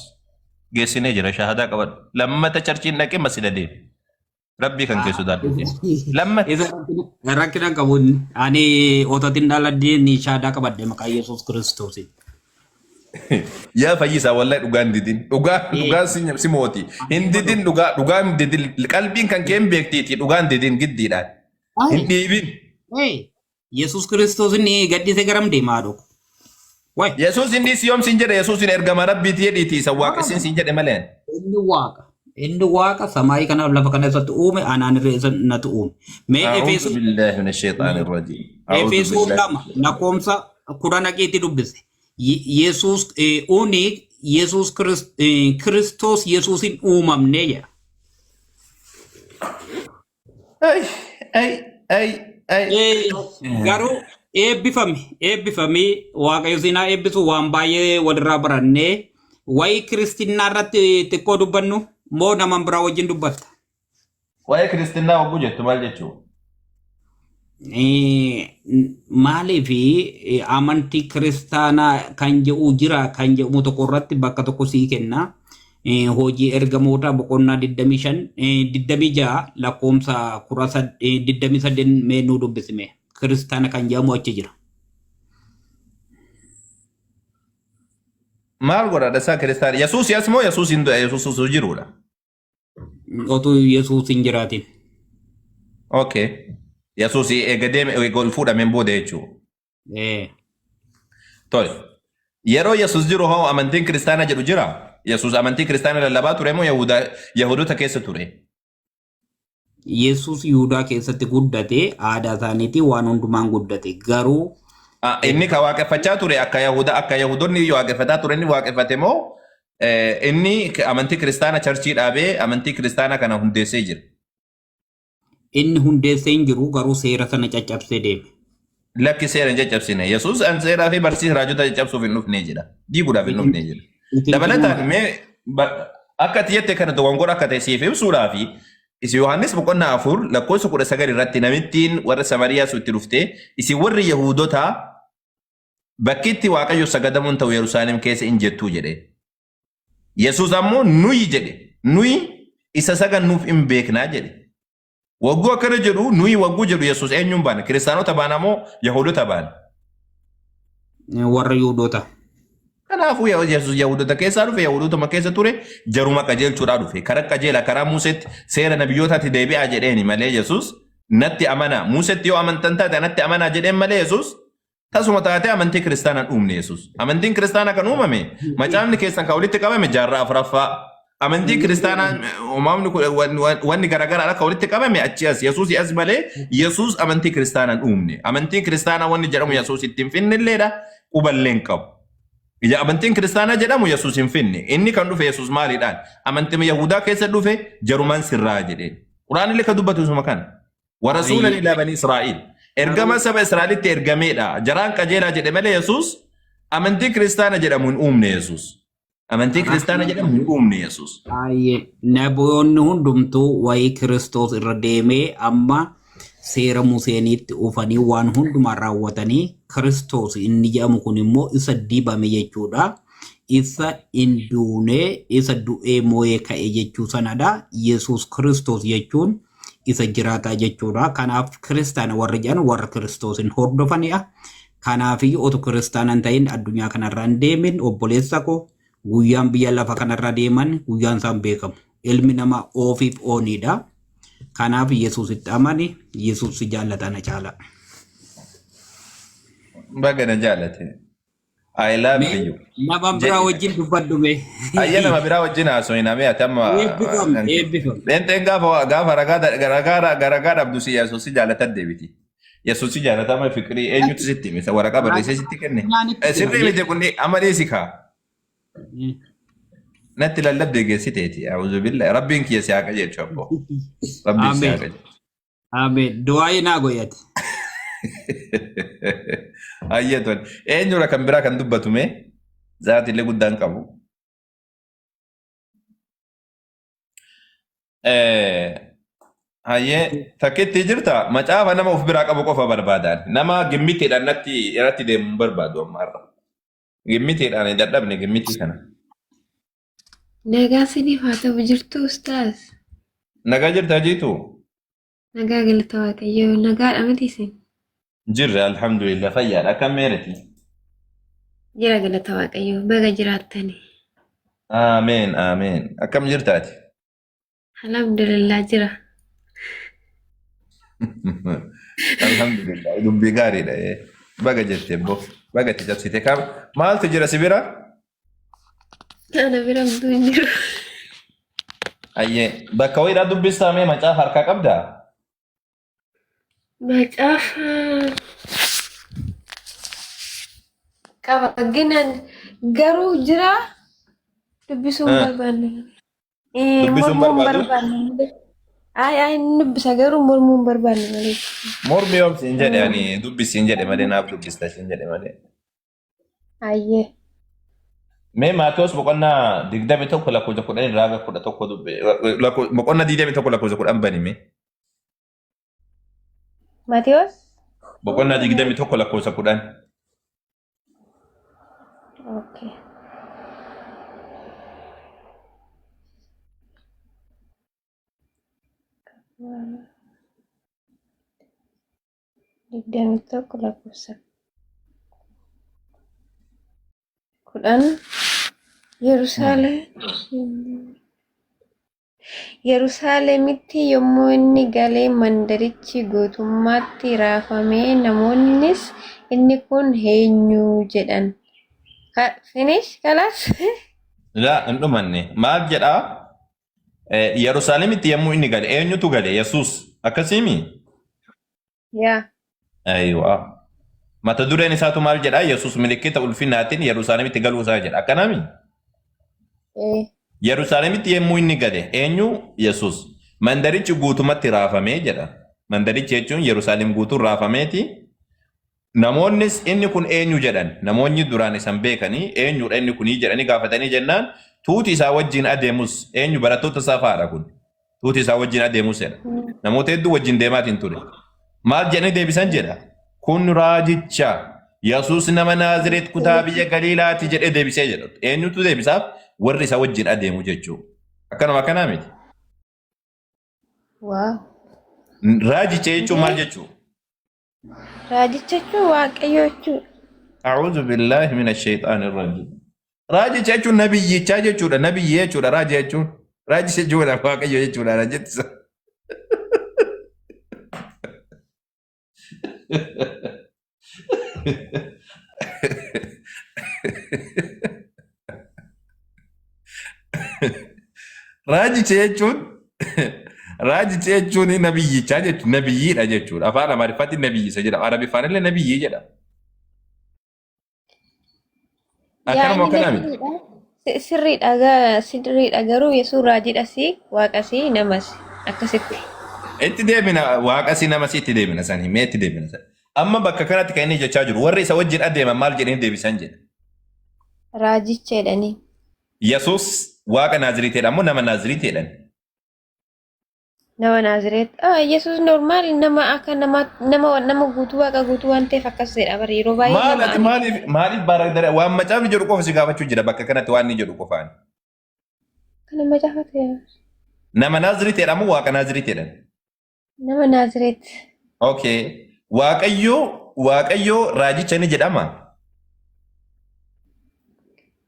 Geessinee jira, shahadaa qabadhu. Lammata churchiin dhaqee masjida deemi. Rabbii kan kee sodaadhu. Lammata. Isa rakkina qabu, ani ototin dhaladhee ni shaadaa qabadhe maqaa Yesuus Kiristoosiin. Yaa fayyisaa, wallahi dhugaan didin. Dhugaa dhugaan si mooti. Hin didin, dhugaa dhugaan didin. Qalbiin kan kee hin beektiiti, dhugaan didin giddiidhaan. Hin dhiibin. Yesuus Kiristoos inni gaddisee garam deemaa dhoko. Wayi. Yesuus inni si yoom sin jedhe? Yesuus inni ergama Rabbiiti jedhiiti isa waaqessin sin jedhe malee. Inni Waaqa. Inni Waaqa samaayii kanaaf lafa kana irratti uume, anaan irra isa natu uume. Mee أعوذ Efesoon بالله من الشيطان الرجيم. أعوذ Efesoon بالله. 2 lakkoomsa 10 dhaqiitti dubbise. Yesuus uni Yesuus Kiristoos Yesuusin uumamne jedha. Ay, ay, ay, ay. Garuu eebbifami, eebbifami, Waaqayyo siinaa eebbisu. Waan baay'ee walirraa barannee. Waa'ee kiristinnaa irratti xiqqoo dubbannu moo nama biraa wajjin dubbatta? Waa'ee kiristinnaa hogguu jettu maal jechuu? Maaliif amantii kiristaanaa kan jedhu jira kan jedhamu tokko irratti bakka tokko sii kenna. Hojii Ergamoota boqonnaa 25, 26, lakkoomsa 28 mee nuu dubbisime. Kiristaana kan jedhamu achi jira. Maal godha dhasaa kiristaana? Yesuus as moo Yesuus hin du'e, Yesuus osoo jiruudha? Otuu Yesuus hin jiraatin. Okay. Yesuus eega deeme, eega ol fuudhameen booda jechuudha. Eh. Tole. Yeroo Yesuus jiru hoo amantiin kiristaana jedhu jira? Yesuus amantii kiristaana lallabaa ture moo Yahudoota keessa ture? Yesuus Yihudaa keessatti guddate, aadaa isaaniitiin waan hundumaan guddate. Garuu Ah, inni ka waaqeffachaa ture akka Yahuda akka Yahudonni waaqeffataa ture inni waaqeffate moo inni amantii kiristaana churchii dhaabee amantii kiristaana kana hundeessee jira? Inni hundeessee hin jiru, garuu seera sana caccabsee deeme. Lakki, seera hin caccabsine. Yesuus an seeraa fi barsiisa raajota caccabsuuf hin dhufne jedha. Diiguudhaaf hin dhufne jedha. Dabalataan mee akka ati jette kana dogongora akka ta'e siif ibsuudhaaf isin Yohaannis boqonnaa 4 lakkoofsa 19 irratti namittiin warra Samariyaa sun itti dhuftee, "Isin warri Yahuudotaa bakki itti Waaqayyo sagadamuun ta'u Yerusaalem keessa hin jettuu" jedhe. Yesuus ammoo nuyi jedhe, nuyi isa sagannuuf hin beeknaa jedhe. Wagguu akkana jedhu, nuyi wagguu jedhu, Yesuus eenyuun baana? Kiristaanota baana moo Yahuudota baana? Warra Yihudoota. Kanaafuu Yesuus Yahuudota keessaa dhufe, Yahuudotuma keessa ture, jaruma qajeelchuudhaa dhufe. Karaa qajeela, karaa Museetti, seera nabiyyootaatti deebi'aa jedheeni malee Yesuus natti amanaa. Museetti yoo amantan taate natti amanaa jedheen malee Yesuus tasuma taatee amantii kiristaanaa hin uumne Yesuus. Amantiin kiristaanaa kan uumame macaafni keessan kan walitti qabame jaarraa afuraffaa. Amantii kiristaanaa uumamni kun wanni garaagaraa akka walitti qabame achi as Yesuus as malee Yesuus amantii kiristaanaa hin uumne. Amantiin kiristaanaa wanni jedhamu Yesuus ittiin finnilleedha, quballee hin qabu. Ija amantiin kiristaanaa jedhamu Yesuus hin finne. Inni kan dhufe Yesuus maaliidhaan? Amantii Yahudaa keessa dhufe, jarumaan sirraa jedheen. Quraanillee kan dubbatu isuma kana. ورسولا إلى بني إسرائيل. Ergama saba Israa'elitti ergameedha. Jaraan qajeelaa jedhe malee Yesuus amantii kiristaana jedhamu hin uumne Yesuus. Amantii kiristaana jedhamu hin uumne Yesuus. Baay'ee naboonni hundumtuu wayii Kiristoos irra deemee amma seera Museeniitti ufanii waan hundumaa raawwatanii, Kiristoos inni jedhamu kun immoo isa dibame jechuudha. Isa hin duune, isa du'ee moo'ee ka'e jechuu sanadha. Yesuus Kiristoos jechuun isa jiraataa jechuudha. Kanaaf kiristaana warri jedhan warra Kiristoosin hordofanidha. Kanaafiyyuu otu kiristaana hin ta'in addunyaa kanarra hin deemin, obboleessa koo. Guyyaan biyya lafa kanarra deeman guyyaan isaan beekamu. Ilmi namaa oofiif ooniidha. Kanaaf Yesuusitti amani. Yesuus si jaallata na caala. Baga na jaalate. I love Mee you. nama biraa Jedhi. wajjin dubbadhu mee. Ayya, nama biraa wajjin haasofina mee ati amma. Eebbifam, eebbifam. Pheenxeen gaafa ragaa dhabdu si Yesuus si jaalatan deebiti. Yesuus si jaalatama fiqirii eenyutu sitti hime? Isa waraqaa barreessee sitti kenne. Naanitti jira. Sirrii miti kun, amma dhiisi kaa. Natti lallabdee geessiteeti. أعوذ بالله. Rabbiin kiyya si haa qajeelchu abboo. Rabbiin si haa Ameen. qajeelchu. Ameen. Du'aayee naa goyate. Ayyee, tole. Eenyudha kan biraa kan dubbatu mee? Zaatiillee guddaan qabu. Hayyee, takkitti jirta, macaafa nama of biraa qabu qofa barbaadan. Nama gimmitiidhaan natti irratti deemu hin barbaadu amma har'a. Gimmitiidhaan hin dadhabne gimmitii kana. Nagaa siniif haa ta'u, jirtu ustaaz? Nagaa jirta jiitu? Nagaa, galata Waaqayyoo. Nagaadha miti isin? Jirre, alhamdulillah, fayyaadha. Akkam meereti? Jira, galata Waaqayyoo. Baga jiraattani. Ameen, ameen. Akkam jirtaati? Alhamdulillah, jira. Alhamdulillah, dubbii gaariidha. Baga jette bbo. Baga itti cabsite. Kam maaltu jira si bira? Ana bira homtuu hin jiru. Ayyee, bakka wayiidhaa dubbistaa mee, macaafa harkaa qabdaa? Macaafa qaba ginan garuu jira. Dubbisuu hin barbaanne. Dubbisuu hin Mormuu hin barbaadu? barbaanne malee. Ay ay inni dubbisa garuu mormuu hin barbaanne malee. Mormi yoom siin jedhe ani dubbisiin jedhe malee naaf dubbista siin jedhe malee. Ayyee. Mee Maatewos boqonnaa 21 lakkoofsa 10 irraa haga 11 dubbi boqonnaa 21 lakkoofsa 10 bani mee. Maatewos? Boqonnaa 21 lakkoofsa 10. Okay. 21 lakkoofsa 10. Yerusaalem Yerusaalemitti yommuu inni gale mandarichi guutummaatti raafame, namoonnis, Inni kun eenyu? jedhan. Finish? Kalaas? Laa hin dhumanne. Maal jedhaa? Yerusaalemitti yommuu inni gale eenyutu gale? Yesuus. Akkasiimi? Yaa. Aywa. Mata dureen isaatu maal jedhaa? Yesuus milikkita ulfinaatiin Yerusaalemitti galuu isaa jedha. Akkanaami? Ee. Yerusaalemitti yommuu inni gale eenyu? Yesuus. Mandarichi guutumatti raafamee jedha. Mandarichi jechuun Yerusaalem guutuun raafameeti. Namoonnis inni kun eenyu jedhan. Namoonni duraan isan beekanii eenyudha inni kunii jedhanii gaafatanii jennaan tuuti isaa wajjin adeemus eenyu barattoota isaa fa'aadha kun. Tuuti isaa wajjin adeemus jedha. Namoota hedduu wajjin deemaatiin ture. Maal jedhanii deebisan jedha. Kun raajicha Yesuus nama Naazireet kutaa biyya Galiilaati jedhee deebisee jedha. Eenyutu deebisaaf? Warri isaa wajjin adeemu jechuudha. Akkanuma akkanaa miti. Waaw. Raajicha jechuun maal jechuudha? Raajicha jechuun Waaqayyo jechuudha. A'uudhu billaahi mina shayxaani rajiim. Raajicha jechuun nabiyyichaa jechuudha. Nabiyyi jechuudha. Raaji jechuun. Raajicha jechuudha Waaqayyo jechuudha. Naan jettisa. Raajicha jechuun raajicha jechuun nabiyyichaa jechuudha. Nabiyyiidha jechuudha. Afaan Amaariffaatti nabiyyisa jedhama. Arabiffaan illee nabiyyii jedhama. Yaa Akkanuma inni akkanaa miti. sirriidha. Sirriidha sirriidha garuu Yesuus raajidhasi waaqasi namas akkasitti. Itti deebina waaqasi namas itti deebina san himee itti deebina san. Amma bakka kanatti kan inni jechaa jiru warri isa wajjin adeeman maal jedhanii deebisan jedha. Raajicha jedhanii. Yesuus waaqa Naaziriiteedha ammoo nama Naaziriiteedhan. Nama Naazireet. Ah, Yesuus normaal nama akka nama nama nama guutuu waaqa guutuu waan ta'eef akkas jedha bara yeroo baay'ee Maal nama ati ani. maaliif maaliif baara waan macaafni jedhu qofa si gaafachuu jira bakka kanatti waan inni jedhu qofaan. Kana macaafa ta'e. Nama Naaziriiteedha moo waaqa Naaziriiteedhan? Nama Naazireet. Okay. Waaqayyo Waaqayyo raajicha ni jedhama.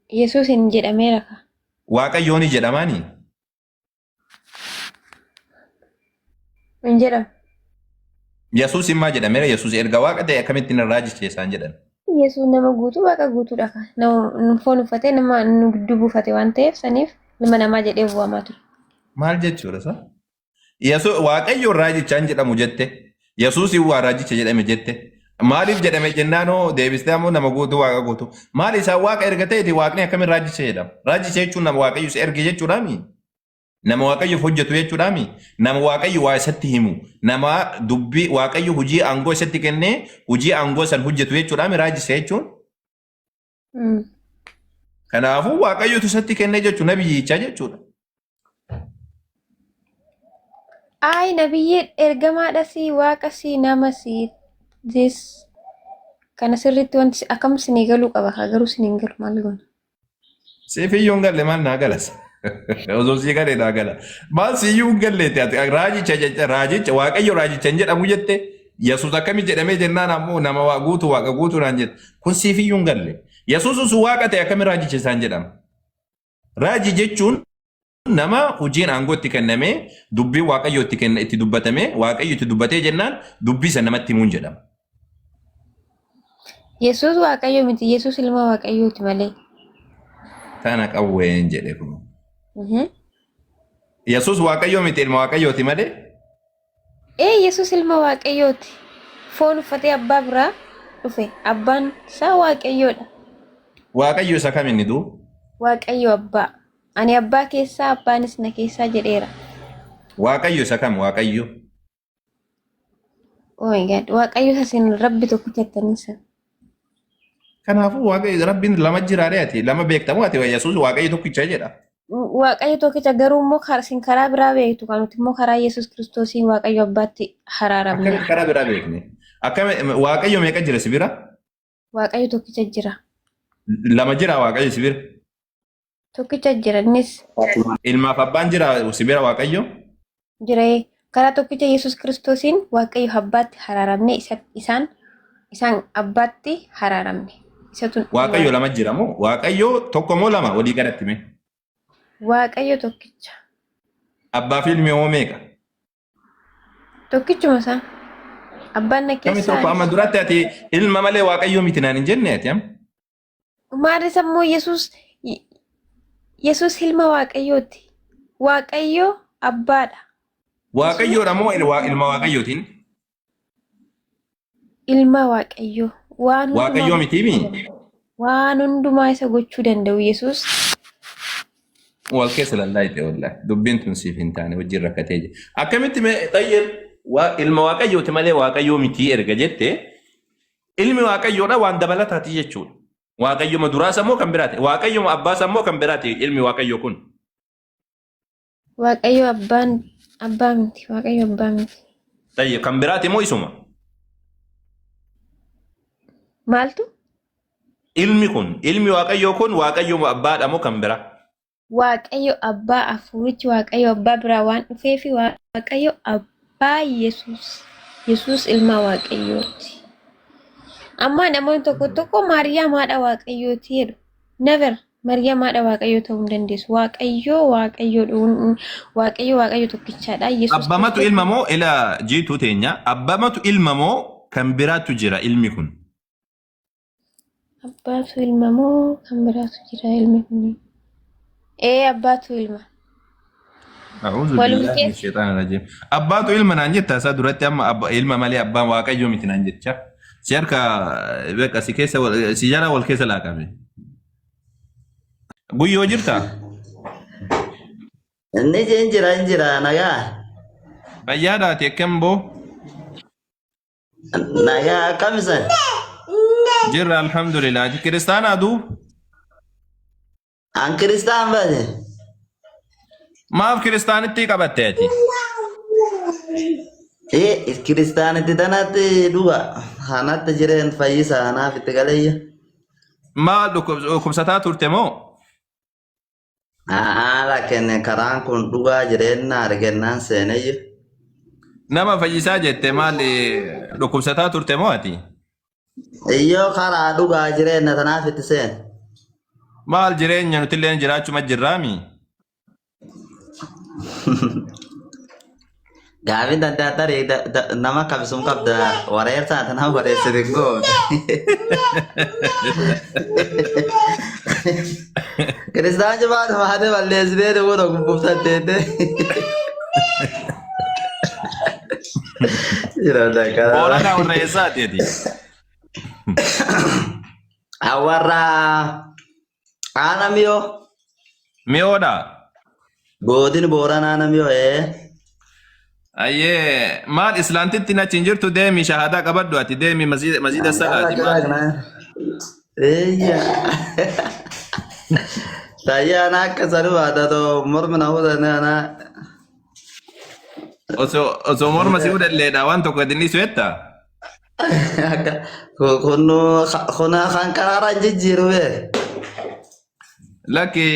Yesuus hin jedhameera ka. Waaqayyo ni jedhamaani. Hin jedhamu. Yesuus immaa jedhameera. Yesuus erga waaqa ta'e akkamittiin raajicha isaan jedhan. Yesuus nama guutuu waaqa guutuudha ka. Nama foon uffatee nama nu gidduu buufate waan ta'eef saniif ilma namaa jedhee waamaa ture. Maal jechuudha isa? Yesuus Waaqayyo raajicha hin jedhamu jette. Yesuus waa raajicha jedhame jette. Maaliif jedhame jennaanoo deebistee ammoo nama guutuu waaqa guutuu. Maal isaan waaqa erga ta'eeti waaqni akkamiin raajicha jedhama? Raajicha jechuun nama waaqayyo isa erge jechuudhaami. Nama waaqayyoof hojjetu jechuudhaami. Nama waaqayyo waa isatti himu. Nama dubbii waaqayyo hojii aangoo isatti kennee hojii aangoo san hojjetu jechuudhaami raajicha jechuun. Kanaafuu waaqayyotu isatti kennee jechuun nabiyyicha jechuudha. Ayi nabiyyi ergamaadhasi waaqasi namasi this kana sirriitti wanti akkam sinii galuu qaba kaa garuu sinii hin galu maal goona. Siif iyyuu hin galle maal naa galas. Osoo sii galee naa gala. Maal si iyyuu hin galleetti ati raajicha jecha raajicha waaqayyo raajicha hin jedhamu jette Yesuus akkami jedhamee jennaan ammoo nama waa guutu waaqa guutuu naan jette. Kun siif iyyuu hin galle. Yesuus osoo waaqa ta'e akkami raajicha isaan jedhama. Raaji jechuun nama hojiin aangoo itti kennamee dubbiin waaqayyo itti kenna itti dubbatamee waaqayyo itti dubbatee jennaan dubbii sana namatti himuun jedhama. Yesuus waaqayyo miti Yesuus ilma waaqayyooti malee. Tana qawween jedhe kun. Yesuus waaqayyo miti ilma waaqayyooti malee. Ee Yesuus ilma waaqayyooti. Foon uffatee abbaa biraa dhufe. Abbaan isaa waaqayyoodha. Waaqayyo isa kam inni duu? Waaqayyo abbaa. Ani abbaa keessaa abbaanis na keessaa jedheera. Waaqayyo isa kam Waaqayyo? Oh my God. Waaqayyo isa isin rabbi tokkicha jettanii sana. Kanaafuu Waaqayyo Rabbiin lama jiraadhe ati lama beektamu ati Yesuus Waaqayyo tokkicha jedha. Waaqayyo tokkicha garuu immoo isin karaa biraa beektu kan nuti immoo karaa Yesuus Kiristoosiin Waaqayyo abbaatti haraaramne. Akkamitti karaa biraa beekne? Akkami Waaqayyo meeqa jira si bira? Waaqayyo tokkicha jira. Lama jira Waaqayyo si bira. Tokkicha jira innis Ilmaaf abbaan jira si bira Waaqayyo? jira. Karaa tokkicha Yesuus Kiristoosiin Waaqayyo abbaatti haraaramne isaan isaan abbaatti haraaramne. Isatu Waaqayyo lama jira moo? Waaqayyo tokko moo lama walii galatti mee? Waaqayyo tokkicha. Abbaa fi ilmi hoo meeqa? Tokkichuma isaa. Abbaan na Kami keessaa. tokko amma duratti ati ilma malee Waaqayyo miti naan hin jenne ati amma. Maal sammuu Yesuus ilma Waaqayyooti. Waaqayyo abbaadha. Waaqayyoodha moo ilma Waaqayyootiin? Ilma Waaqayyoo. Waan hundumaa Waaqayyoo mitiimi? Waan hundumaa isa gochuu danda'u Yesuus. Wal keessa lallaayite wallahi. Dubbiin tun siif hin taane wajjin rakkatee jira. Akkamitti mee xayyeen ilma Waaqayyooti malee Waaqayyoo mitii erga jette ilmi Waaqayyoodha waan dabalataati jechuudha. Waaqayyoma duraas ammoo kan biraati. Waaqayyoma abbaas ammoo kan biraati ilmi Waaqayyoo kun. Waaqayyo abbaan abbaa miti. Waaqayyo abbaa miti. Xayyee kan biraati moo isuma? Maaltu? Ilmi kun ilmi Waaqayyoo kun Waaqayyoma abbaadha moo kan biraa? Waaqayyo abbaa hafuurichi Waaqayyo abbaa biraa waan dhufeefi Waaqayyo abbaa Yesuus. Yesuus ilma Waaqayyooti. Amma namoonni tokko tokko Maariyaam haadha Waaqayyooti jedhu. Never Maariyaam haadha Waaqayyoo ta'uu hin dandeessu. Waaqayyo Waaqayyoodha. Waaqayyo Waaqayyo tokkichaadha. Yesuus Abbamatu Kiristoos ilma moo ila jiituu teenya abbamatu ilma moo kan biraatu jira ilmi kun? Abbaatu ilma moo kan biraatu jira ilmi kun? Ee abbaatu ilma. A'uudhu Waluma billaahi min keessa. shayxaani rajiim. Abbaatu ilma naan jetta isaa duratti amma ilma malee abbaan waaqayyoo miti naan jecha. Si harka beqa si keessa si jala wal keessa laaqame. Guyyoo jirta? Inni hin jira hin jira nagaa. Fayyaadhaati akkam boo? Nagaa akkam isan? Jirra alhamdulillah. Ati kiristaanaa duub? An kiristaan bade. Maaf kiristaanitti qabatte ati? Ee kiristaanitti tanatti dhuga. Kanatti jireen fayyisa kanaaf itti galeeyya. Maal dhukkubsataa turte moo? Haala kenne karaan kun dhugaa jireenya argannaan seenayya. Nama fayyisaa jette maal dhukkubsataa turte moo ati? Iyyoo karaa dhugaa jireenya tanaaf itti seen. Maal jireenya nutillee jiraachuma jirraami? Gaafin danda'a tarii nama kabisuun qabda wareersaa tanaaf wareessite goone. Kiristaan jibaa dhumaate balleessitee dhuguu tokko buuftatteette. Jiraata kana. Booranaa warra eessaati ati? Warra aana miyoo. Mi'oodha. Gootin Booranaa namni ee. Ayyee maal islaantitti achi hin jirtu deemi shahaadaa qabadhu ati deemi masjiida salaati maal. Eeyya. Tayyaa ana akka sanu baata too mormi na hudhane ana. Osoo morma si hudhalleedha waan tokko gadi dhiisu jetta. Akka kunu kuna kan karaara hin jijjiiru bee. Lakki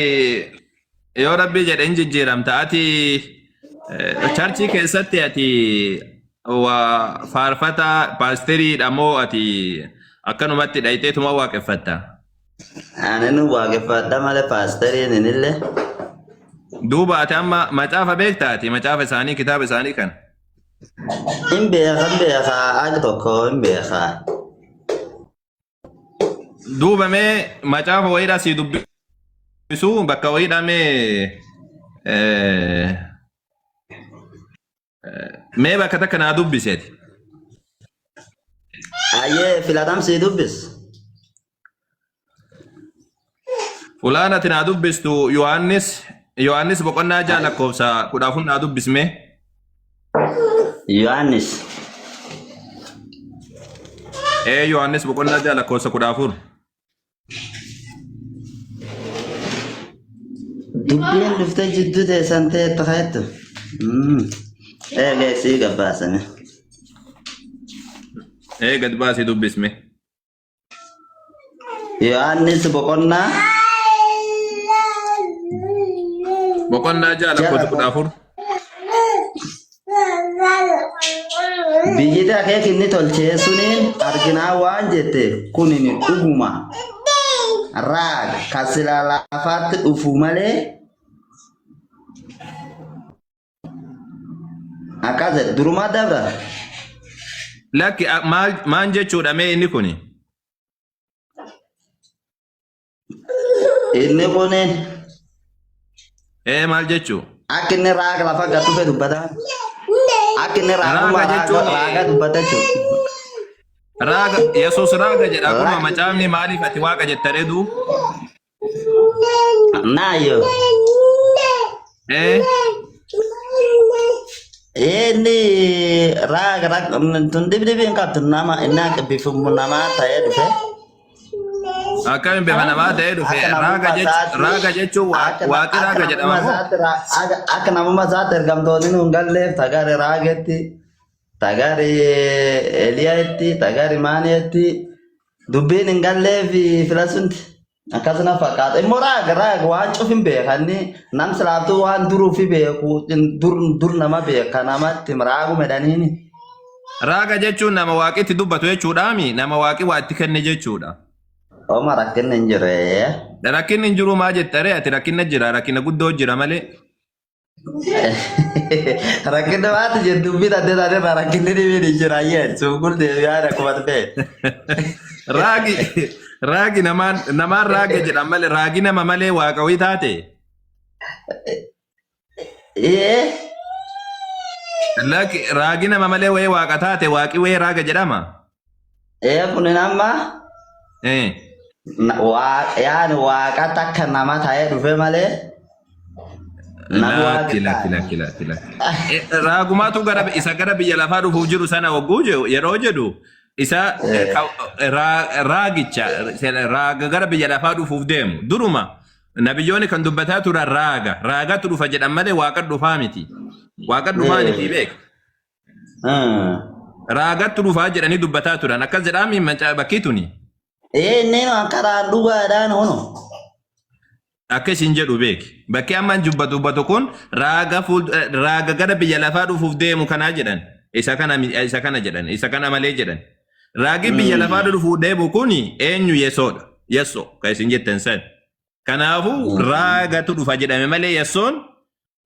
yoo rabbii jedhe hin jijjiiramta ati charchii keessatti ati waa faarfata paasteriidha moo ati akkanumatti dhayxeetuma waaqeffatta? Ani nu waaqeffadha malee paasteriin inillee. Duuba ati amma macaafa beekta ati macaafa isaanii kitaaba isaanii kan. Hin beeka hin beeka ag tokko hin beeka. Duuba mee macaafa wayiidhaa sii dubbisu bakka wayiidhaa mee mee bakka takka naa dubbiseeti. Ayyee filatam sii dubbis. Fulaan ati naa dubbistu Yohaannis boqonnaa 6 lakkoofsa 14 naa dubbisme. Yohaannis. Ee Yohaannis boqonnaa 6 lakkoofsa 14. Dubbiin dhuftee jidduu teessan ta'e taheettu. Eegee sii gabbaasame. Ee gad baasii dubbisme. Yohaannis boqonnaa Boqonnaa 6 lakkoofsa 14. Biyyiti akeeki inni tolchee suniin arginaa waan jette kunin dhuguma raaga ka sila lafaatti dhufu malee akkas jedhe durumaa dabra. Lakki maal maan jechuudha mee inni kuni? Inni kunin Ee maal jechuu? Akka inni raaga lafa gad dhufe dubbata. Akka inni raaguma Raaga raaga jechuun raaga dubbata jechuudha. Raaga Yesuus raaga jedha kunoo Lakki macaafni maaliif ati waaqa jetta reduu? Naayo. Ee Inni raaga raaga tun dhibi hin qabdu nama inni akka bifuma namaa ta'ee dhufe. Akkamiin bifa namaa ta'ee dhufe Akka raaga namummaa jechu isaatti raaga jechuun waaqi akka raaga jedhama namummaa moo? isaatti akka namummaa isaatti ergamtoonni nuun galleef tagari raagetti tagari Eliyaatti tagari Maaniyetti dubbiin hin galleef filasunti akkasuma fakkaata immoo raaga raaga waan cuf hin beekanni nam silaaftuu waan duruufi beeku dur dur nama beeka namatti raagu medhaniini. Raaga jechuun nama waaqitti dubbatu jechuudhaami nama waaqi waa itti kenne jechuudha. Oma rakkinni hin jiru. Rakkinni hin jiru maa jetta ree ati rakkinna jira rakkina guddoo jira malee. Rakkinni waati jedhu dubbii taatee taatee irraa rakkinni dhibiin hin jira ayyee suuqul deebi'aa akkuma ta'e. Raagi raagi namaan namaan raaga jedhan malee raagi nama malee waaqa wayii taate. Ee Lakki raagi nama malee wayii waaqa taate waaqi wayii raaga jedhama. Ee kunin amma Eh. Yaani waaqa takka nama ta'ee dhufe malee nama waaqa Lakki lakki taate. lakki lakki lakki. Raagumaatu gara isa gara biyya lafaa dhufuuf jiru sana hogguu jedhu yeroo jedhu isa raagicha raaga gara biyya lafaa dhufuuf deemu duruma Nabiyyoonni kan dubbataa turan raaga. Raagatu dhufa jedhan malee waaqa dhufaa miti. Waaqa dhufaa miti beek. Raagatu dhufaa jedhanii dubbataa turan. Akkas jedhaami macaa bakkii tuni. Ee inni karaa dhugaadhaan hono. Akka isin jedhu beeki. Bakki ammaan jubba dubbatu kun raaga raaga gara biyya lafaa dhufuuf deemu kanaa jedhan. Isa kana jedhan. Isa kana malee jedhan. Raagi biyya lafaa dhufuu deemu kun eenyu Yesoodha. Yeso kan isin jettan san. Kanaafuu raagatu dhufa jedhame malee Yesoon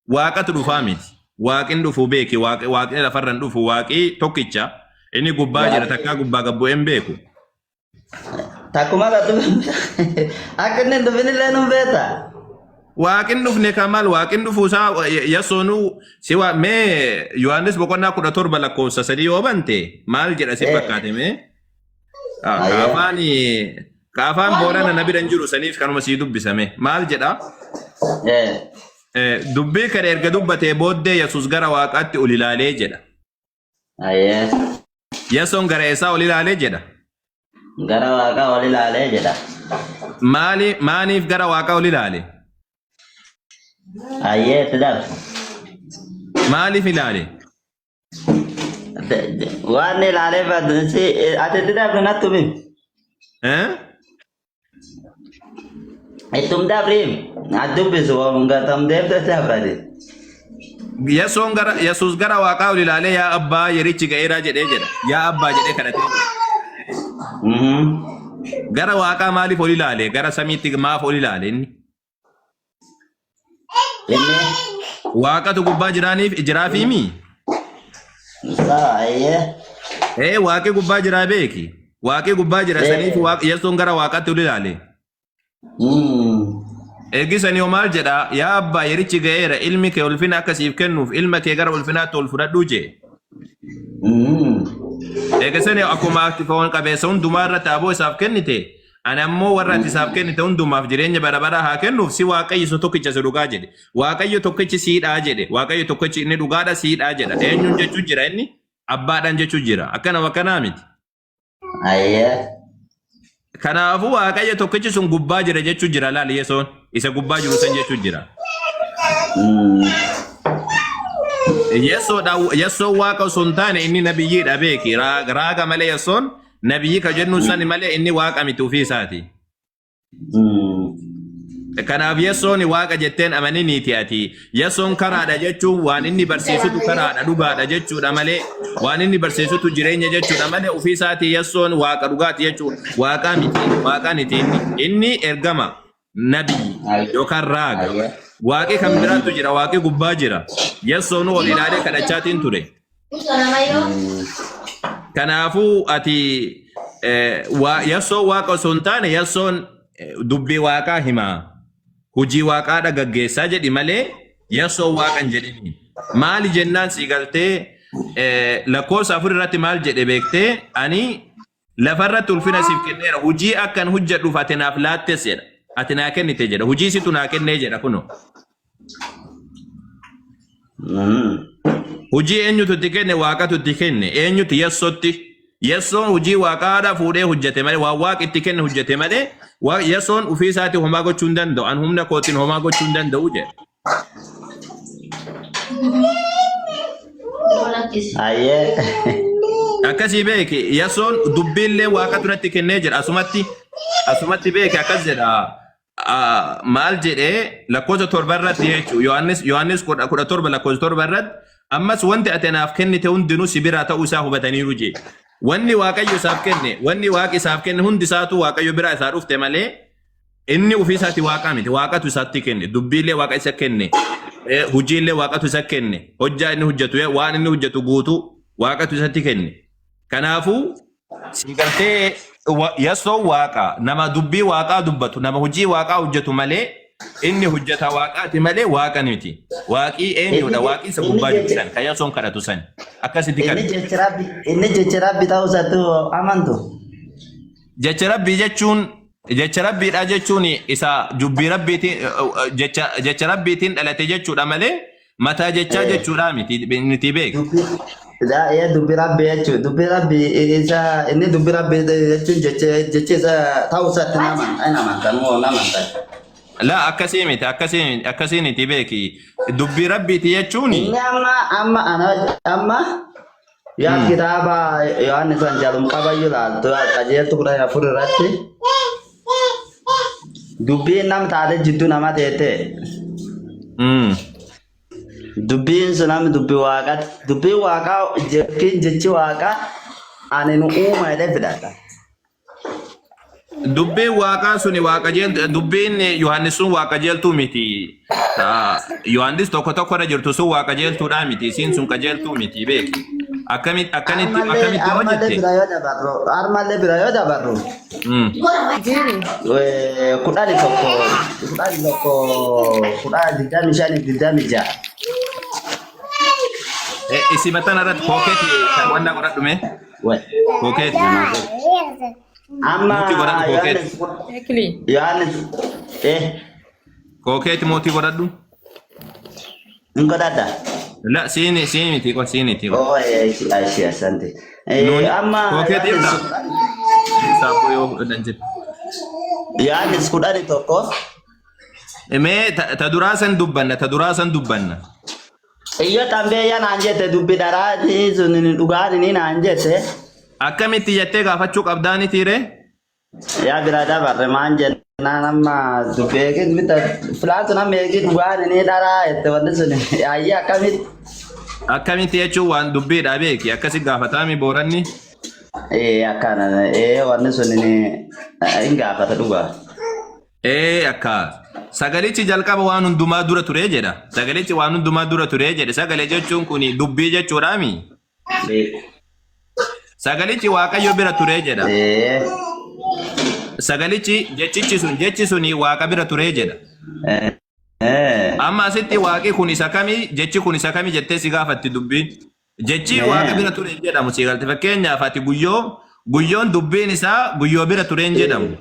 waaqatu dhufaa miti. Waaqin dhufuu beeki. Waaqni lafarra hin dhufu. Waaqi tokkicha. Inni gubbaa jira takkaa gubbaa gad bu'ee hin beeku. Takkuma gad dhufe akka inni hin dhufinillee nun beekta. Waaqin dhufne kamal waaqin dhufuu isaa Yesoonuu si waa mee Yohaannis boqonnaa 17 lakkoofsa 3 yoo bante maal jedha si fakkaate mee? Ka afaan ka afaan Boorana na bira hin jiru saniif kanuma sii dubbisame maal jedha? Dubbii kana erga dubbatee booddee Yesuus gara Waaqaatti ol ilaalee jedha. Yesoon gara eessaa ol ilaalee jedha? Gara Waaqaa ol ilaalee jedha. Maali maaniif gara Waaqaa ol ilaale? Ayyee itti darbu. Maaliif ilaale? Waan ilaalee baddu si ati itti dabri natti himi. Eh? Ittum dabri ati dubbisu waan gatam deemte dabrati. Yesoon gara Yesuus gara Waaqaa ol ilaalee yaa Abbaa yerichi ga'eeraa jedhee jedha. Yaa Abbaa jedhee kadhatee jedha. Gara Waaqaa maaliif ol ilaale? Gara samiitti maaf ol ilaale inni? Inni Waaqatu gubbaa jiraaniif jiraafiimi? Sawa ayyee. Ee waaqi gubbaa jiraa beeki. Waaqi gubbaa jira saniif Yesuun gara Waaqaatti ol ilaale. Eegisanii hoo maal jedha? Yaa abbaa yerichi ga'eera ilmi kee ulfina akka siif kennuuf ilma kee gara ulfinaatti ol fudhadhuu jee. Eegisanii akkuma ati foon qabeessa hundumaa irratti aboo isaaf kennite Ani ammoo warra ati isaaf kennite hundumaaf jireenya bara baraa haa kennuuf si Waaqayyo isa tokkicha isa dhugaa jedhe. Waaqayyo tokkichi siidhaa jedhe. Waaqayyo tokkichi inni dhugaadha siidhaa jedha. Eenyuun jechuu jira inni? Abbaadhaan jechuu jira. Akkana akkanaa miti. Ayyee. Kanaafuu Waaqayyo tokkichi sun gubbaa jira jechuu jira laali Yesoon. Isa gubbaa jiru san jechuu jira. Yesoodha Yesoon waaqa osoo hin taane inni nabiyyiidha beeki. Raaga malee Yesoon nabiyyi ka jennu sani malee inni waaqa miti ofii isaati. Kanaaf Yesoon waaqa jetteen amaniniiti ati. Yesoon karaadha jechuun waan inni barsiisutu karaadha dhugaadha jechuudha malee waan inni barsiisutu jireenya jechuudha malee ofii isaatii Yesoon waaqa dhugaati jechuudha. Waaqaa miti waaqaa miti inni. Inni ergama nabiyyi yookaan raaga. Waaqi kan biraatu jira waaqi gubbaa jira. Yesoon ol ilaalee kadhachaatiin ture. Kanaafuu ati Yesoon waaqa osoo hin taane Yesoon dubbii waaqaa himaa. Hojii waaqaadha gaggeessaa jedhi malee Yesoon waaqa hin jedhini. Maali jennaan sii galtee lakkoofsa 4 irratti maal jedhe beektee ani lafarratti ulfina siif kenneera hojii akkan hojjedhuuf ati naaf laattes jedha. Ati naa kennite jedha. Hojii situ naa kennee jedha kunoo. Hojii eenyutu itti kenne? Waaqatu itti kenne. Eenyutu? Yessotti. Yessoon hojii waaqaadha fuudhee hojjete malee waan waaqi itti kenne hojjete malee Yessoon ofii isaatii homaa gochuu hin danda'u. An humna kootiin homaa gochuu hin danda'u jedhe. Ayyee. Akkasii beeki Yessoon dubbiillee waaqatu natti kennee jedha. Asumatti asumatti beeki akkas jedha. Maal jedhee lakkoofsa 7 irratti jechuun Yohaannis 17 lakkoofsa 7 irratti ammas wanti ati anaaf kennite hundinuu si biraa ta'uu isaa hubataniiru jee. Wanni Waaqayyo isaaf kenne, wanni Waaqi isaaf kenne hundi isaatu Waaqayyo biraa isaa dhufte malee inni ofii isaati Waaqaa miti. Waaqatu isaatti kenne. Dubbiillee Waaqa isa kenne. Hojiillee Waaqatu isa kenne. Hojjaa inni hojjetu waan inni hojjetu guutuu Waaqatu isatti kenne. Kanaafuu Sii galtee Yessoon waaqa nama dubbii waaqaa dubbatu nama hojii waaqaa hojjetu malee inni hojjeta waaqaati malee waaqa miti. Waaqii eenyudha? Waaqii isa gubbaa jiru san kan Yessoon kadhatu san akkasitti Inni qabi. jecha rabbi inni jecha rabbi ta'uu isaatti amantu. Jecha rabbii jechuun jecha rabbiidha jechuun isa dubbii rabbiitiin jecha jecha rabbiitiin dhalate jechuudha malee Mataa jechaa jechuudhaa miti miti beek. Dubbi ee dubbi rabbi jechuun dubbi rabbi isa inni dubbi rabbi jechuun jecha jecha isa ta'uu isaatti hin aman hin amantan moo hin amantan. Laa akkasii miti akkasii akkasii miti beeki. Dubbii rabbiiti jechuun Inni amma amma ana amma yaa kitaaba Yohaannis Wangeelum qabayyu laaltu qajeeltu 14 irratti dubbiin nam taate jidduu nama teette dubbiin sun amma dubbi waaqati dubbiin waaqaa jechiin jechi waaqaa ani nu uuma jedhee fidadha. Dubbiin waaqaa suni waaqa jeeltu dubbiin Yohaannis sun waaqa jeeltuu miti. Yohaannis tokko tokko irra jirtu sun waaqa jeeltuudhaa miti. Isiin sun qajeeltuu miti beeki. Akkamitti akkanitti Armallee akkamitti armallee hojjette? bira yoo dabarru armallee bira yoo dabarru 11 11 10 25 26. Isi matan irratti kookeeti wanna godhadhu mee? Kookeeti. Amma Mootii godhadhu kookeeti. Yohaannis Ekli. Yohaannis Kookeeti mootii godhadhu. Hin godhadha. La siini siini miti qoy siini qoy. Oh, ashi asante. Nuuni Amma kookeeti Yohaannis irraa. Saabboo yoo fudhatan jedhu. Yohaannis 11. Mee ta duraa san dubbanna ta duraa san dubbanna. Iyyo xambeeyya naan jette dubbi dharaa sun dhugaan ni naan jette. Akkamitti jettee gaafachuu qabdaani tiiree? Yaa bira dabarre maan jennaan amma dubbi eegin bita filaan sun amma eegi dhugaan ni dharaa jette wanni sun yaayyee akkamitti. Akkamitti jechuun waan dubbiidha beeki akkasi gaafataami booranni. Ee akkana ee wanni sun ni hin gaafata dhugaa. Ee akka sagalichi jalqaba waan hundumaa dura ture jedha. Sagalichi waan hundumaa dura ture jedhe. Sagalee jechuun kun dubbii jechuudhaami. Sagalichi Waaqayyo bira ture jedha. Ee Sagalichi jechichi sun jechi suni Waaqa bira ture jedha. Ee Amma asitti waaqi kun isa kamii jechi kun isa kamii jettee si gaafatti dubbiin. Jechi Waaqa bira ture hin jedhamu si galte. Fakkeenyaaf ati guyyoo guyyoon dubbiin isaa guyyoo bira ture hin jedhamu.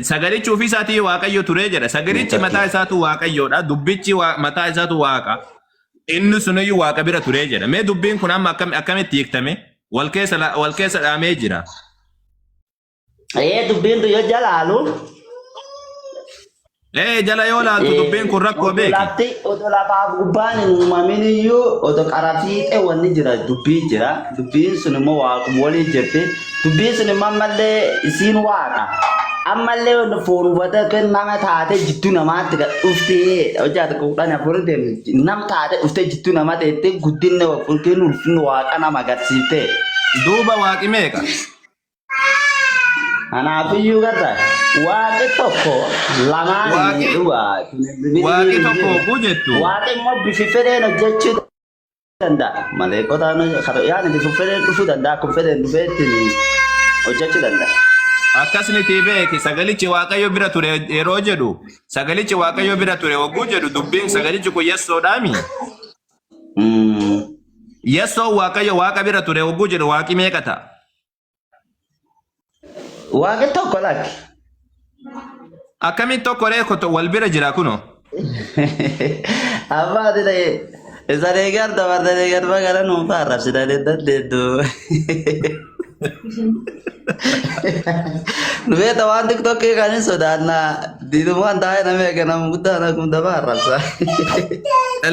Sagalichi ofii isaatii Waaqayyo ture jedha. Sagalichi mataa isaatu Waaqayyoodha. Dubbichi mataa isaatu Waaqa. Inni suniyyuu Waaqa bira ture jedha. Mee dubbiin kun amma akkamitti hiiktame? Wal keessa dhaamee jira. Ee, dubbiin tu yoo jalaalu. Ee, jala yoo laaltu dubbiin kun rakkoo Odoo beeki. Lafti odoo lafaaf gubbaan hin uumamin iyyuu odoo qara fiixee wanni jira, dubbii jira. Dubbiin sun immoo waaquma walii jirti. Dubbiin sun immoo ammallee isiin waaqa. Ammallee wanni foon uffatee akka nama taatee jidduu namaatti gad dhuftee hojii ati 14 deemtu nama taatee dhuftee jidduu namaa teettee guddinni yookiin ulfinni waaqa nama agarsiiftee. Duuba waaqi meeqa? Kanaafiyyuu garta waaqi tokko lamaan Waaqi dhugaa. waaqi tokko hogguu jettu. Waaqi immoo bifi fedheen hojjechuu danda'a. Maleekotaan yaani bifa fedheen dhufuu danda'a. Akkuma fedheen dhufee ittiin hojjechuu danda'a. Akkasniti beeki, sagalichi Waaqayyo bira ture yeroo jedhu, sagalichi Waaqayyo bira ture hogguu jedhu, dubbiin sagalichi kun yessoodhaami. Yessoon Waaqayyo Waaqa bira ture hogguu jedhu, waaqi meeqa ta'a? Waaqi tokko lakki. Akkamitti tokko ree koto wal bira jira kunoo? Amma ati ta'e isa deegar dabarta deegar bagara nuun faarrabsitanii dandeettu. Nu beekta waan tiktokii kan hin sodaannaa diidumaan taa'ee nama eega nama guddaa nama daba arrabsa.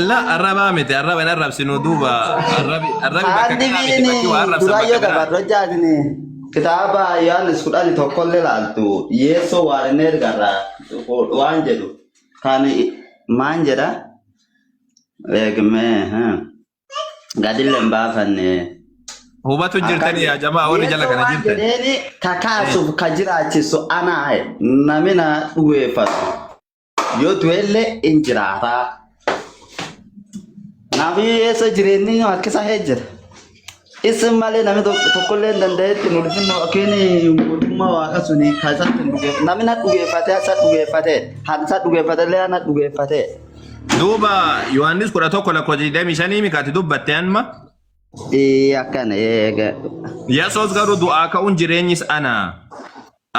La, arrabaa miti, arraba hin arrabsinu. Duuba arrabi bakka Haandi kanaa miti, bakki waa biini arrabsan duraa bakka yoo biraati. dabarru jaatini kitaaba Yohaannis 11llee laaltu yeessoo waan inni ergarraa waan jedhu kan maan jedha eegmee gadillee hin baafanne. Hubatu jirtanii yaa jamaa, warri jala Yeessoo kana waan jirtan. jedheeni kakaasuuf ka jiraachisu anaa, namni na dhugeeffatu yoo du'ellee hin jiraataa. Kanaafuu yeessoo jireenyi harkisa hee jira. Isin malee namni tokkollee hin danda'etti ulfinna yookiin mootummaa waaqa suni kan isatti hin dhugeeffate. Namni na dhugeeffate isa dhugeeffate. Han isa dhugeeffate illee na dhugeeffate. Duuba Yohaannis 11 lakkoofsa 25 mikaati dubbatte amma. Ee, akkana eega. Yesuus garuu, du'aa ka'uun jireenyis ana.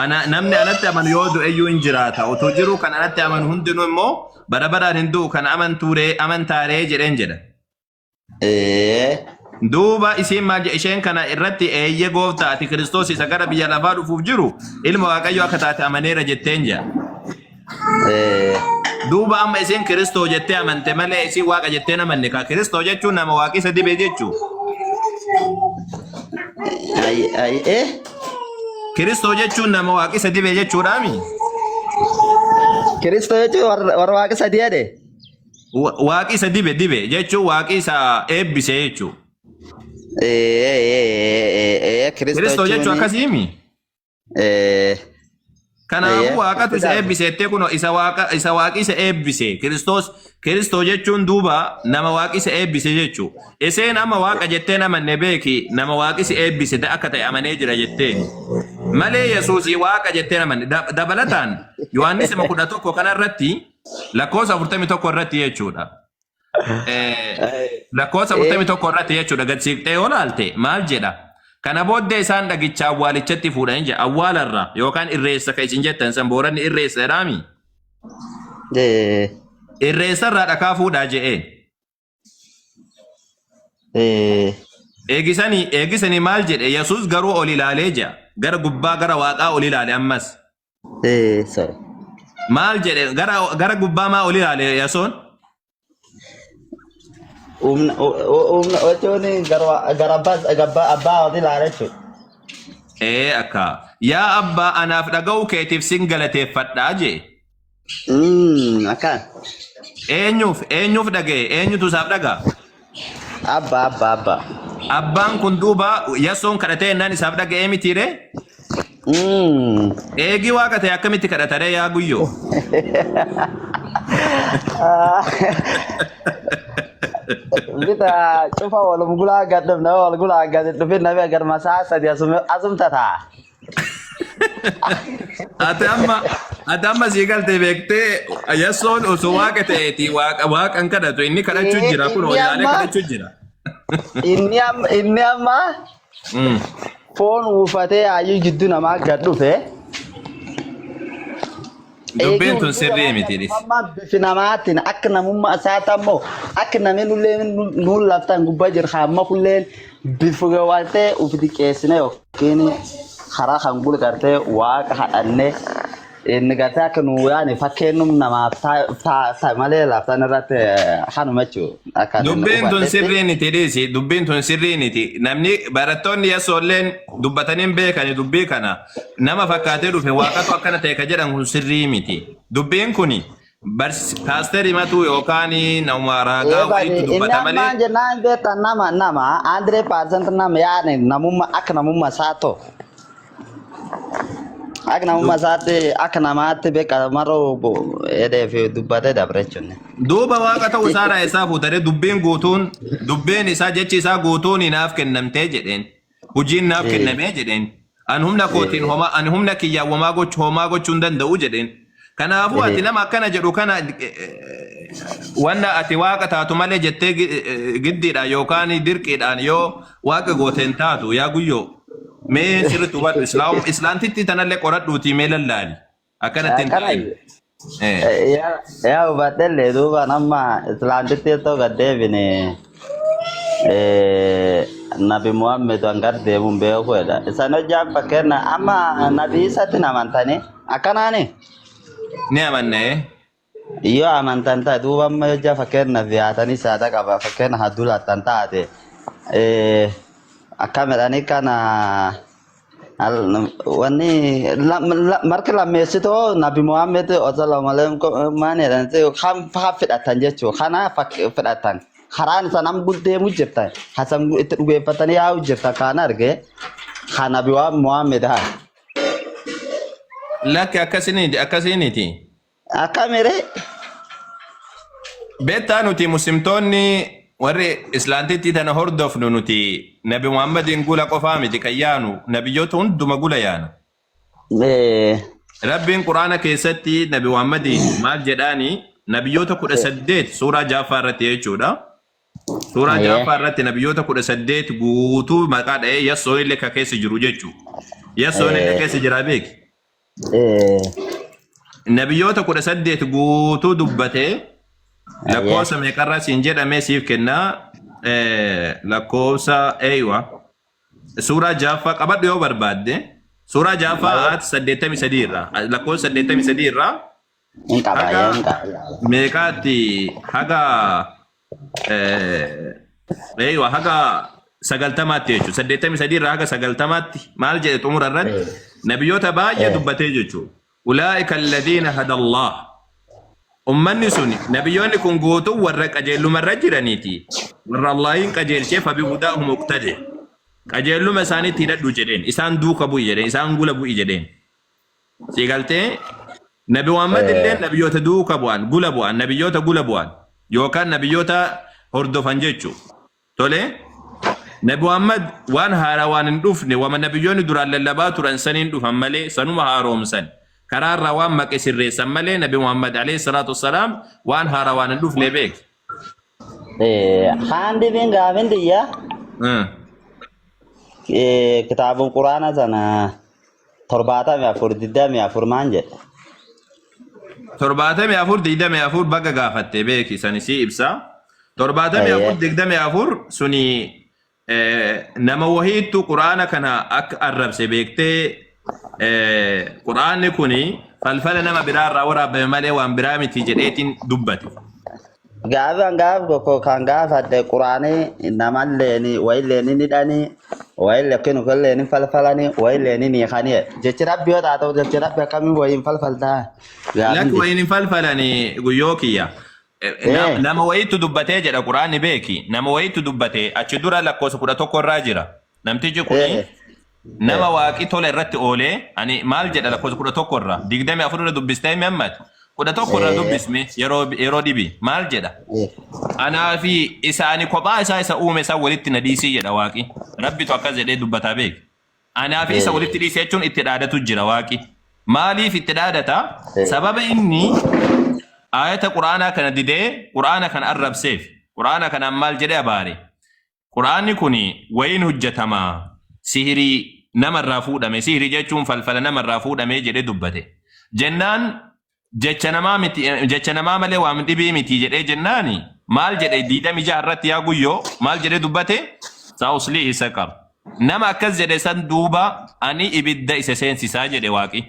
Ana namni anatti amanu yoo du'e iyyuu hin jiraata. Otoo jiruu kan anatti amanu hundinuu immoo bara baraan hin du'u, kan amantuuree amantaaree jedheen jedha. Ee. Duuba isiin maal jedhe? Isheen kana irratti, eeyyee gooftaa, ati Kiristoos isa gara biyya lafaa dhufuuf jiru ilma Waaqayyoo akka taate amaneera jetteen jedha. Ee. Duuba amma isiin Kiristoo jettee amante malee isiin Waaqa jettee hin amanne kaa. Kiristoo jechuun nama Waaqi isa dibe jechuu. Ay ay ee. Kiristoo jechuun nama Waaqi isa dibe jechuudhaami. Kiristoo jechuun warra waaqa sadii jedhe. Waaqi isa dibe jechuun Waaqi isa eebbise jechuu. Ee ee ee ee, Kiristoo Kiristoo jechuun jechuun akkasiimi. ee. Kanaafuu Waaqatu isa eebbise jettee kun isa Waaqa isa Waaqi isa eebbise Kiristoos. Kiristoo jechuun duuba nama Waaqi isa eebbise jechuu. Iseen amma Waaqa jettee amanne beeki, nama Waaqi isa eebbise akka ta'e amanee jira jetteen. Malee Yesuusii Waaqa jettee amanne. Dabalataan Yohaannis 11 kanarratti lakkoofsa 41 irratti jechuudha. Lakkoofsa 41 irratti jechuudha, gad siiqxee yoo laalte maal jedha? Kana booddee isaan dhagicha awwaalichatti fuudhanii jedha. Awwaalarra yookaan irreessa kan isin jettan san, Booranni irreessa jedhaami. Irreessarraa dhakaa fuudhaa jedheen. Eegisanii maal jedhe? Yesuus garuu ol ilaalee jedha. Gara gubbaa, gara Waaqaa ol ilaale ammas. Sorry. Maal jedhe? Gara gubbaa maa ol ilaale Yesuun? Humna humna jechuun gara abbaa ol ilaala jechuudha. Ee, akka yaa abbaa, anaaf dhaga'uu keetiif sin galateeffadhaa jee. Akkaan. Eenyuuf dhaga'e? Eenyutu isaaf dhaga'a? Abbaa, abbaa, abbaa. Abbaan kun duuba Yesuun kadhatee jennaan isaaf dhaga'ee mitiiree? Eegii Waaqa ta'e akkamitti kadhataree yaa guyyoo? Bita cufa walum gulaa gad dhufne, wal gulaa gad dhufin, nami agar masaa sadi asum tataa. Ati amma sii galtee beektee, Yesuun osoo Waaqa ta'eeti Waaqa Waaqan kadhatu, inni kadhachuu jira kun Inni ol ilaalee amma kadhachuu jira. Inni amma inni amma Foon uwwifatee hayyuu jidduu namaa gad dhufe. Eegii Dubbiin tun hunduu sirrii namaa miti gad dhis. dhufammaa bifi namaatiin akka namummaa isaati ammoo akka namni nullee nuun laftaan gubbaa jira hamma kulleen bifa gabaatee ufi xiqqeessine yookiin karaa kan gulu gartee waaqa kadhannee inni gartee akka nu yaani fakkeennum namaaf ta'a malee laftaan irratti kanuma jechuudha. Akka ani Dubbiin tun hubadhetti. sirrii miti dhiisi. Dubbiin tun sirrii miti. Namni barattoonni yasoolleen dubbatanii hin beekani dubbii kana. Nama fakkaatee dhufe waaqatu akkana ta'e ka jedhan kun sirrii miti. Dubbiin kuni paasterii matuu yookaan nama raagaa Eebani wayiitu inni dubbata ammaan malee jennaan beektan nama nama 100% nama yaani namummaa akka namummaa isaa ta'u. Akka namummaa isaatti akka namaatti beeka maroo jedhee fi dubbatee dabre jechuudha. Duuba waaqa ta'uu isaa irraa isaa fuutanii dubbiin guutuun dubbiin isaa jechi isaa guutuun naaf kennamtee jedheen. Hojiin naaf kennamee jedheen. An humna kootiin homaa ani humna kiyyaan homaa gochuu homaa gochuu hin danda'u jedheen. Kanaafuu ati nama akkana jedhu kana wanna ati waaqa taatu malee jettee giddiidhaan yookaan dirqiidhaan yoo waaqa gooteen taatu yaa guyyoo mee sirriitti hubadhu islaam islaantitti tanallee qoradhuutii mee lallaali akkanatti hin Akkana ta'in. Eh. yaa hubadhellee duuba nama islaantitti yeroo gad deebine nabi Muhammad waan gad deemuun beeku jedha. Isaan hojjaan fakkeenya amma nabi isatti amantanii akkanaani. Ni amanna eh. Yoo amantan ta'e duuba amma hojjaa fakkeenya fiyaatanii saada qaba fakkeenya hadduu laattan taate akkam jedhanii kana wanni marki lammeessitoo nabi Muhammad osoo malee maal jedhanii kan fidhatan jechuudha. Kana fidhatan karaan isa nam deemu jirtan hasan itti dhugeeffatanii yaa'u jirtan kan arge kan nabi Muhammad haa. Lakki akkasiniiti akkasiniiti. Akkamiree? Beektaa nuti muslimtoonni warri islaantitti tana hordofnu nuti nabi Muhammadiin gula qofaa miti kan yaanu nabiyyoota hunduma gula yaana. Rabbiin quraana keessatti nabi Muhammadiin maal jedhaani nabiyyoota 18 suuraa jaaffaa irratti jechuudha. Suuraa jaaffaa irratti nabiyyoota 18 guutuu maqaa dha'ee yassoon illee ka keessa jiru jechuudha. Yassoon illee keessa jira beeki. Nabiyyoota 18 guutuu dubbatee lakkoofsa meeqarraa siin jedhamee siif kennaa lakkoofsa eeywa suuraa jaaffaa qabadhu yoo barbaadde suuraa jaaffaa aat 83 irraa lakkoofsa 83 irraa Hin qaba, haga hin qaba. meeqaatti haga eeywa haga 90tti jechuudha. 83 irraa haga 90tti maal jedhe xumura irratti nabiyyoota baay'ee dubbatee jechuudha. Ulaa'ika alladhiina hada Allah. Ummanni sun nabiyyoonni kun guutuun warra qajeellumarra jiraniiti. Warra Allaahiin qajeelchee fabihudaahum uqtade. Qajeelluma isaaniitti hidhadhu jedheen. Isaan duuka bu'i jedheen. Isaan gula bu'i jedheen. Si galtee Nabi Muhammad illee nabiyyoota duuka bu'an, gula bu'an, nabiyyoota gula bu'an yookaan nabiyyoota hordofan jechuudha. Tole Nabi Muhammad waan haaraa waan hin dhufne wama nabiyyoonni duraan lallabaa turan saniin dhufan malee sanuma haaromsan. Karaa irraa waan maqe sirreessan malee Nabi Muhammad alayhi salaatu wassalaam waan haaraa waan hin dhufne beeki. Haan dhibiin gaafin tiyya kitaabun quraana sana 74 24 maan jedhe. 74 24 baga gaafatte beeki sani si ibsa. 74 24 suni nama wahiittu quraana kana akka arrabse beektee quraanni kuni falfala nama biraa irraa waraabame malee waan biraa miti jedheetiin dubbate. Gaafa gaaf tokko kan gaafadhe quraanii namallee wayillee ni hidhanii wayillee kinu kollee ni falfalanii wayillee ni hiikanii jechi rabbi yoo taatu jechi rabbi akkamiin wayiin falfaltaa gaafin Lakki wayiin hin falfalanii guyyoo kiyya. Nama wayiitu dubbatee jedha quraanni beeki. Nama wayiitu dubbatee achi dura lakkoofsa 11 irraa jira. Namtichi kuni nama waaqi tola irratti oolee ani maal jedha lakkoofsa 11 irraa 24 irra dubbistee himi ammati 11 irra dubbisme yeroo yeroo dhibi maal jedha anaa fi isa ani kophaa isaa isa uume isa walitti na dhiisii jedha waaqi rabbitu akkas jedhee dubbataa beeki anaa fi isa walitti dhiisee jechuun itti dhaadatu jira waaqi maaliif itti dhaadata sababa inni aayata quraanaa kana didee quraana kana arrabseef quraana kanaan maal jedhee abaare Qur'aanni kuni wayiin hojjatama, sihirii, namarraa fuudhame sihrii jechuun falfala namarraa fuudhame jedhee dubbate. Jennaan jecha namaa miti jecha namaa malee waan dhibii miti jedhee jennaani maal jedhe 26 irratti yaa guyyoo maal jedhee dubbate saa'usliihi saqar. Nama akkas jedhe san duuba ani ibidda isa seensisaa jedhe waaqi.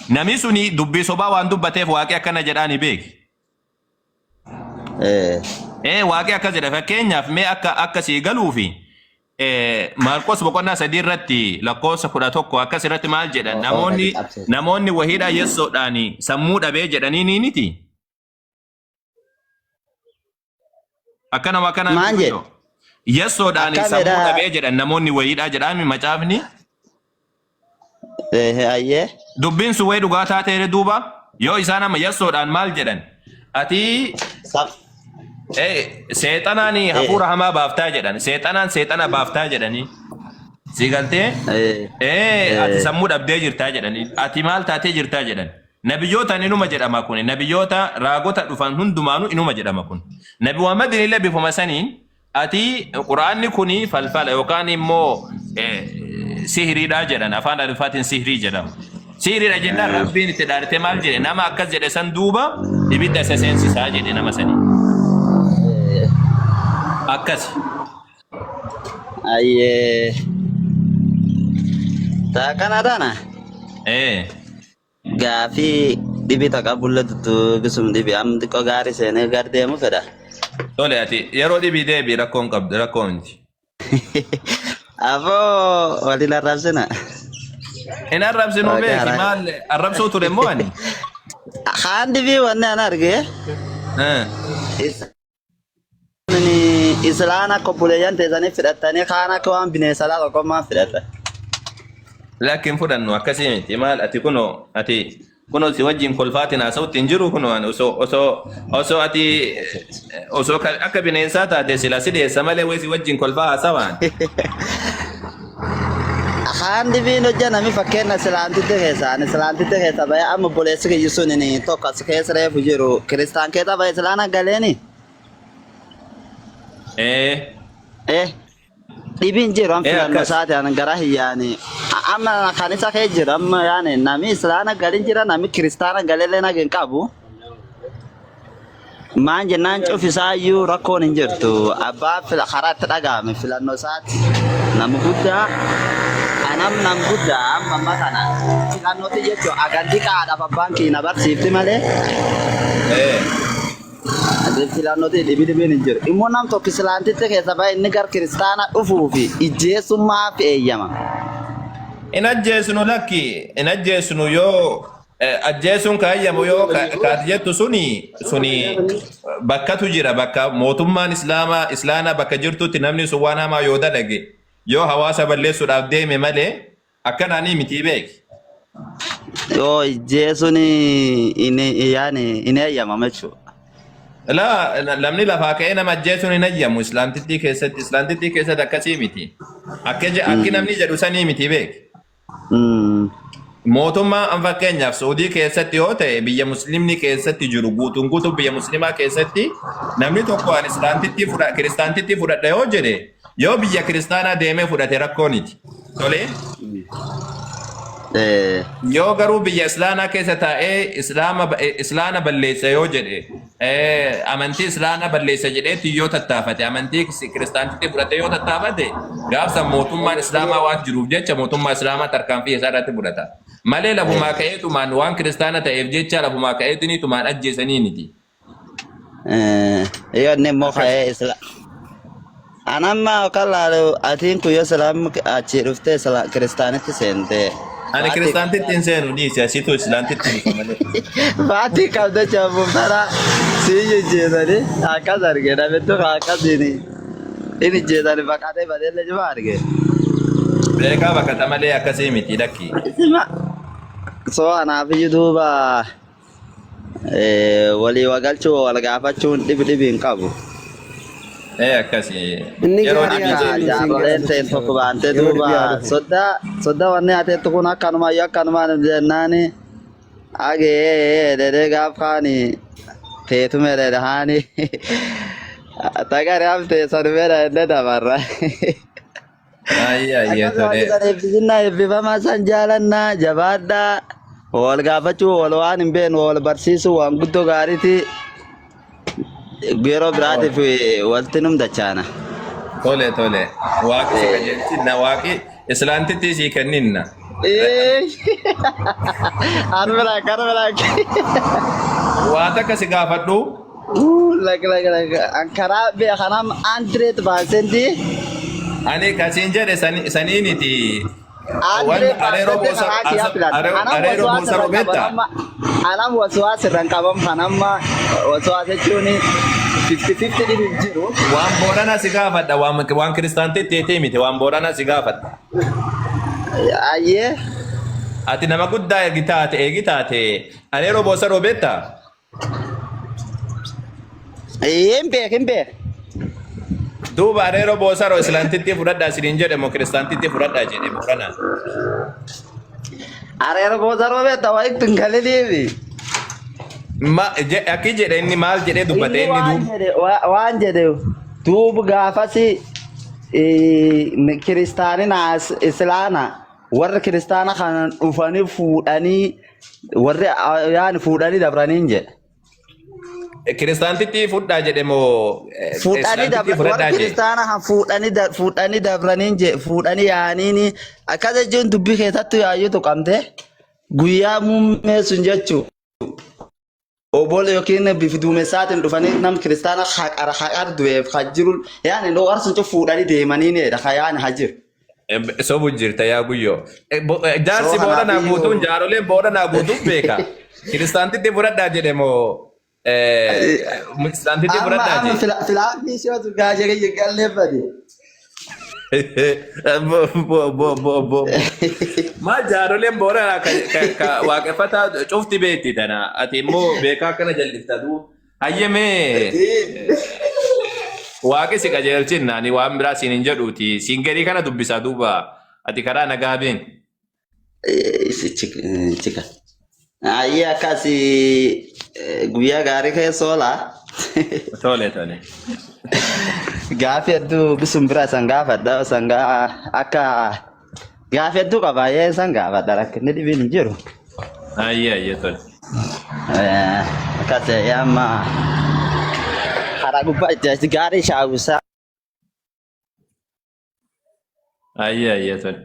Namni suni dubbii sobaa waan dubbateef waaqi akkana jedhaani beeki. Ee waaqi akkas jedha fakkeenyaaf mee akka akka sii galuufi Maarqos boqonnaa 3 irratti lakkoofsa 11 akkas irratti maal jedha namoonni namoonni wahiidhaa yessoodhaan sammuu dhabee jedhanii ni miti. Akkanuma akkanaan Maan jedhe? dubbatu. Yessoodhaan Akkam sammuu jedha? dhabee jedhan namoonni wayiidhaa jedhaan macaafni. Ayyee. Dubbiin sun wayii dhugaa taateere duuba yoo isaan amma yessoodhaan maal jedhan ati seexanaan hafuura hamaa baaftaa jedhan seexanaan seexana baaftaa jedhanii si galtee ati sammuu dhabdee jirtaa jedhanii ati maal taatee jirtaa jedhan Nabiyyootaan inuma jedhama kun. Nabiyyoota raagota dhufan hundumaanuu inuma jedhama kun. Nabi Muhammadin illee bifuma saniin ati quraanni kun falfala yookaan immoo sihiriidha jedhan afaan Arabiffaatiin sihirii jedhama. Sihiriidha jennaan Rabbiin itti dhaadate maal jedhe nama akkas jedhe san duuba ibidda isa seensisaa jedhe nama sanii. Akkasi. Ayyee. Taa kana tana. Ee. Gaafii dhibi taqa bulla dubbisum dhibi am xiqqoo gaarii seenee gar deemu fedha. Tole ati yeroo dhibii deebii rakkoon qabdu rakkoo miti. Afoo waliin arrabsina. Hin arrabsinuu Waaqa beeki haraa. maal arrabsuu ture immoo ani. Kaan dhibii wanni an arge islaan akka obboleeyyan teessanii fidhattanii kaan akka waan bineensalaa tokkummaa fidhatan. Lakki hin fudhannu akkasii miti maal ati kunoo ati kunoo si wajjin kolfaatiin haasa'utti hin jiru kunoo ani osoo osoo osoo ati osoo akka bineensaa taate sila si dhiyeessa malee wayii si wajjin kolfaa haasawaan. Kaan dhibiin hojja nami fakkeenya islaantitti keessa ani islaantitti keessa bahee amma obboleessi kiyyi sun inni tokko as keessa reefu jiru kiristaan keessa bahee islaana galeeni. Ee. Eh dhibiin jiru an Ee filannoo akkas. isaati an gara hiyyaani amma kan isa kee jiru amma yaani nami islaana galin jira nami kiristaana galellee naga hin qabu. Maan jennaan cufisaayyuu rakkoon hin jirtu. Abbaa fila karaa itti dhaga'ame filannoo isaati. Nama guddaa anam nam guddaa amma amma kana filannooti jechuun agan diqaadhaaf abbaan kiyya na barsiifti malee Ee. filannooti dhibi dhibiin hin jiru. Immoo nam tokko islaantitti keessa ba'e inni gar kiristaana dhufuu fi ijjeessummaa fi eeyyama. Hin ajjeesnu lakki hin ajjeesnu yoo Ajjeesuun ka hayyamu yoo kaati jettu suni suni bakkatu jira bakka mootummaan islaamaa islaanaa bakka jirtutti namni sun waan hamaa yoo dalage yoo hawaasa balleessuudhaaf deeme malee akkanaanii mitii beeki. Yoo ijjeesuun yaani hin eeyyamamu jechuudha. Laa namni lafaa ka'ee nama ajjeesuun hin hayyamu islaamtittii keessatti islaamtittii keessatti akkasii miti. Akki namni jedhu sanii miti beeki. Mootummaa an fakkeenyaaf Saudii keessatti yoo ta'e biyya muslimni keessatti jiru guutuun guutuu biyya muslimaa keessatti namni tokko an islaamtittii fudha kiristaantittii fudhadha yoo jedhe yoo biyya kiristaanaa deemee fudhate rakkooniti. Tolee. Yoo garuu biyya islaanaa keessa taa'ee islaama islaana balleessa yoo jedhe amantii islaanaa balleessa jedheetti yoo tattaafate amantii kiristaantitti fudhate yoo tattaafate gaafsa mootummaan islaamaa waan jiruuf jecha mootummaa islaamaa tarkaanfii isaa irratti fudhata. Malee lafumaa ka'eetumaan waan kiristaana ta'eef jecha lafumaa ka'eetiniitumaan ajjeesanii miti. Yoo inni immoo ka'ee isla. An amma kan laalu atiin kun yoo islaam achii dhuftee kiristaanitti seentee. Ani kiristaantitti hin seenu dhiisi asitu islaantitti dhufa malee. Baatii qabda chabuuftara sii jijjiiranii akkas arge namitti akkasiin inni jijjiiranii baqatee badeellee jima arge. Beekaa baqata malee akkasii miti lakki. So anaafiyyuu duuba Walii wagalchuu wal gaafachuun dhibi dhibi hin qabu. Ee akkasi. Inni Yeroo gaarii dhibii haa Akka deebi'u siin jaarroleen jedha ta'e tokko baantee yeroo duuba dhibii haa dhufu. soddaa soddaa wanni ateettu kun akkanuma yoo akkanumaan jennaani agee dedee gaaf kaani teetume dede haani tagari haftee sanumee dha dabarra. Ayya ayya Akkasuma tole. san eebbisinaa eebbifamaa san jaalannaa jabaadhaa wal gaafachuu wal waan hin beekne wal barsiisuu waan guddoo gaariiti yeroo biraatiif walitti num dachaana. Tole tole. Waaqi si qajeelchinna waaqi islaantitti sii kenninna. Arbalak arbalak. Waa takka si gaafadhu. Lak lak lak. An karaa beekanam 100%. Ani kasiin jedhe saniiniti. Waan 100% areeroo boosa karaa kiyyaa filadha. Anam areeroo waswaasa boosa irra qaban robeetta. amma. Anam waswaasa irra hin qaban kan amma waswaasa jechuun 50-50 dhibiif jiru. Waan booranaa si gaafadha waan kiristaantitti teetee miti waan booranaa si gaafadha. Ayyee. Ati nama guddaa ergi taate eegi taate areeroo boosa robeetta. Hin beek hin beek. Duuba areeroo boosaroo islaantitti fudhadhaa isiniin jedhe moo kiristaantitti fudhadhaa jedhe booranaa. Areera boosaroo beekta waa itti hin galiniifi. Ma akki jedhe inni maal jedhee dubbate Inni inni waan duuba. jedhe waan jedhe duuba gaafasi kiristaanina islaana warra kiristaana kana dhufanii fuudhanii warri yaani fuudhanii dabraniin jedhe. Kiristaantitti fudhaa jedhe moo Fuudhanii islaantitti dabra warra fudhadhaa jedhe. kiristaana kan fuudhanii fuudhanii dabraniin jedhe fuudhanii yaaniini akkas jechuun dubbii keessattuu yaayyuu tuqamte guyyaa muummee sun jechuu obolo yookiin bifi duumessaatiin dhufanii nam kiristaana haqar haqar du'eef ha jiru yaani warra sun fuudhanii deemanii needha ha yaani ha jiru. Sobu jirta yaa guyyoo. Jaarsi Soo booranaa guutuun kanaafiyyuu jaaroleen booranaa guutuun beeka. Kiristaantitti fudhadhaa jedhe moo islaantitti amma fudhadhaa amma jedhe. filaafii si'otu gaajee galleeffate. Bo bo bo bo bo. Maal jaaroleen booranaa ka waaqeffataa cufti beekti tana. Ati immoo beekaa akkana jallifta duuba. Hayyamee waaqi si qajeelchinna ani waan biraa siin hin jedhuuti. Siin gadii kana dubbisaa duuba ati karaa nagaa been. Chika. Ayyee akkasii guyyaa gaarii keessa oolaa. Tole tole. Gaafii hedduu bisum bira isan gaafadha isan akka gaafii hedduu qaba ayyee isan gaafadha rakkinni dhibiin hin jiru. Ayyee ayyee tole. Akkas amma karaa gubbaa itti gaarii shaawwisaa. Ayyee ayyee tole.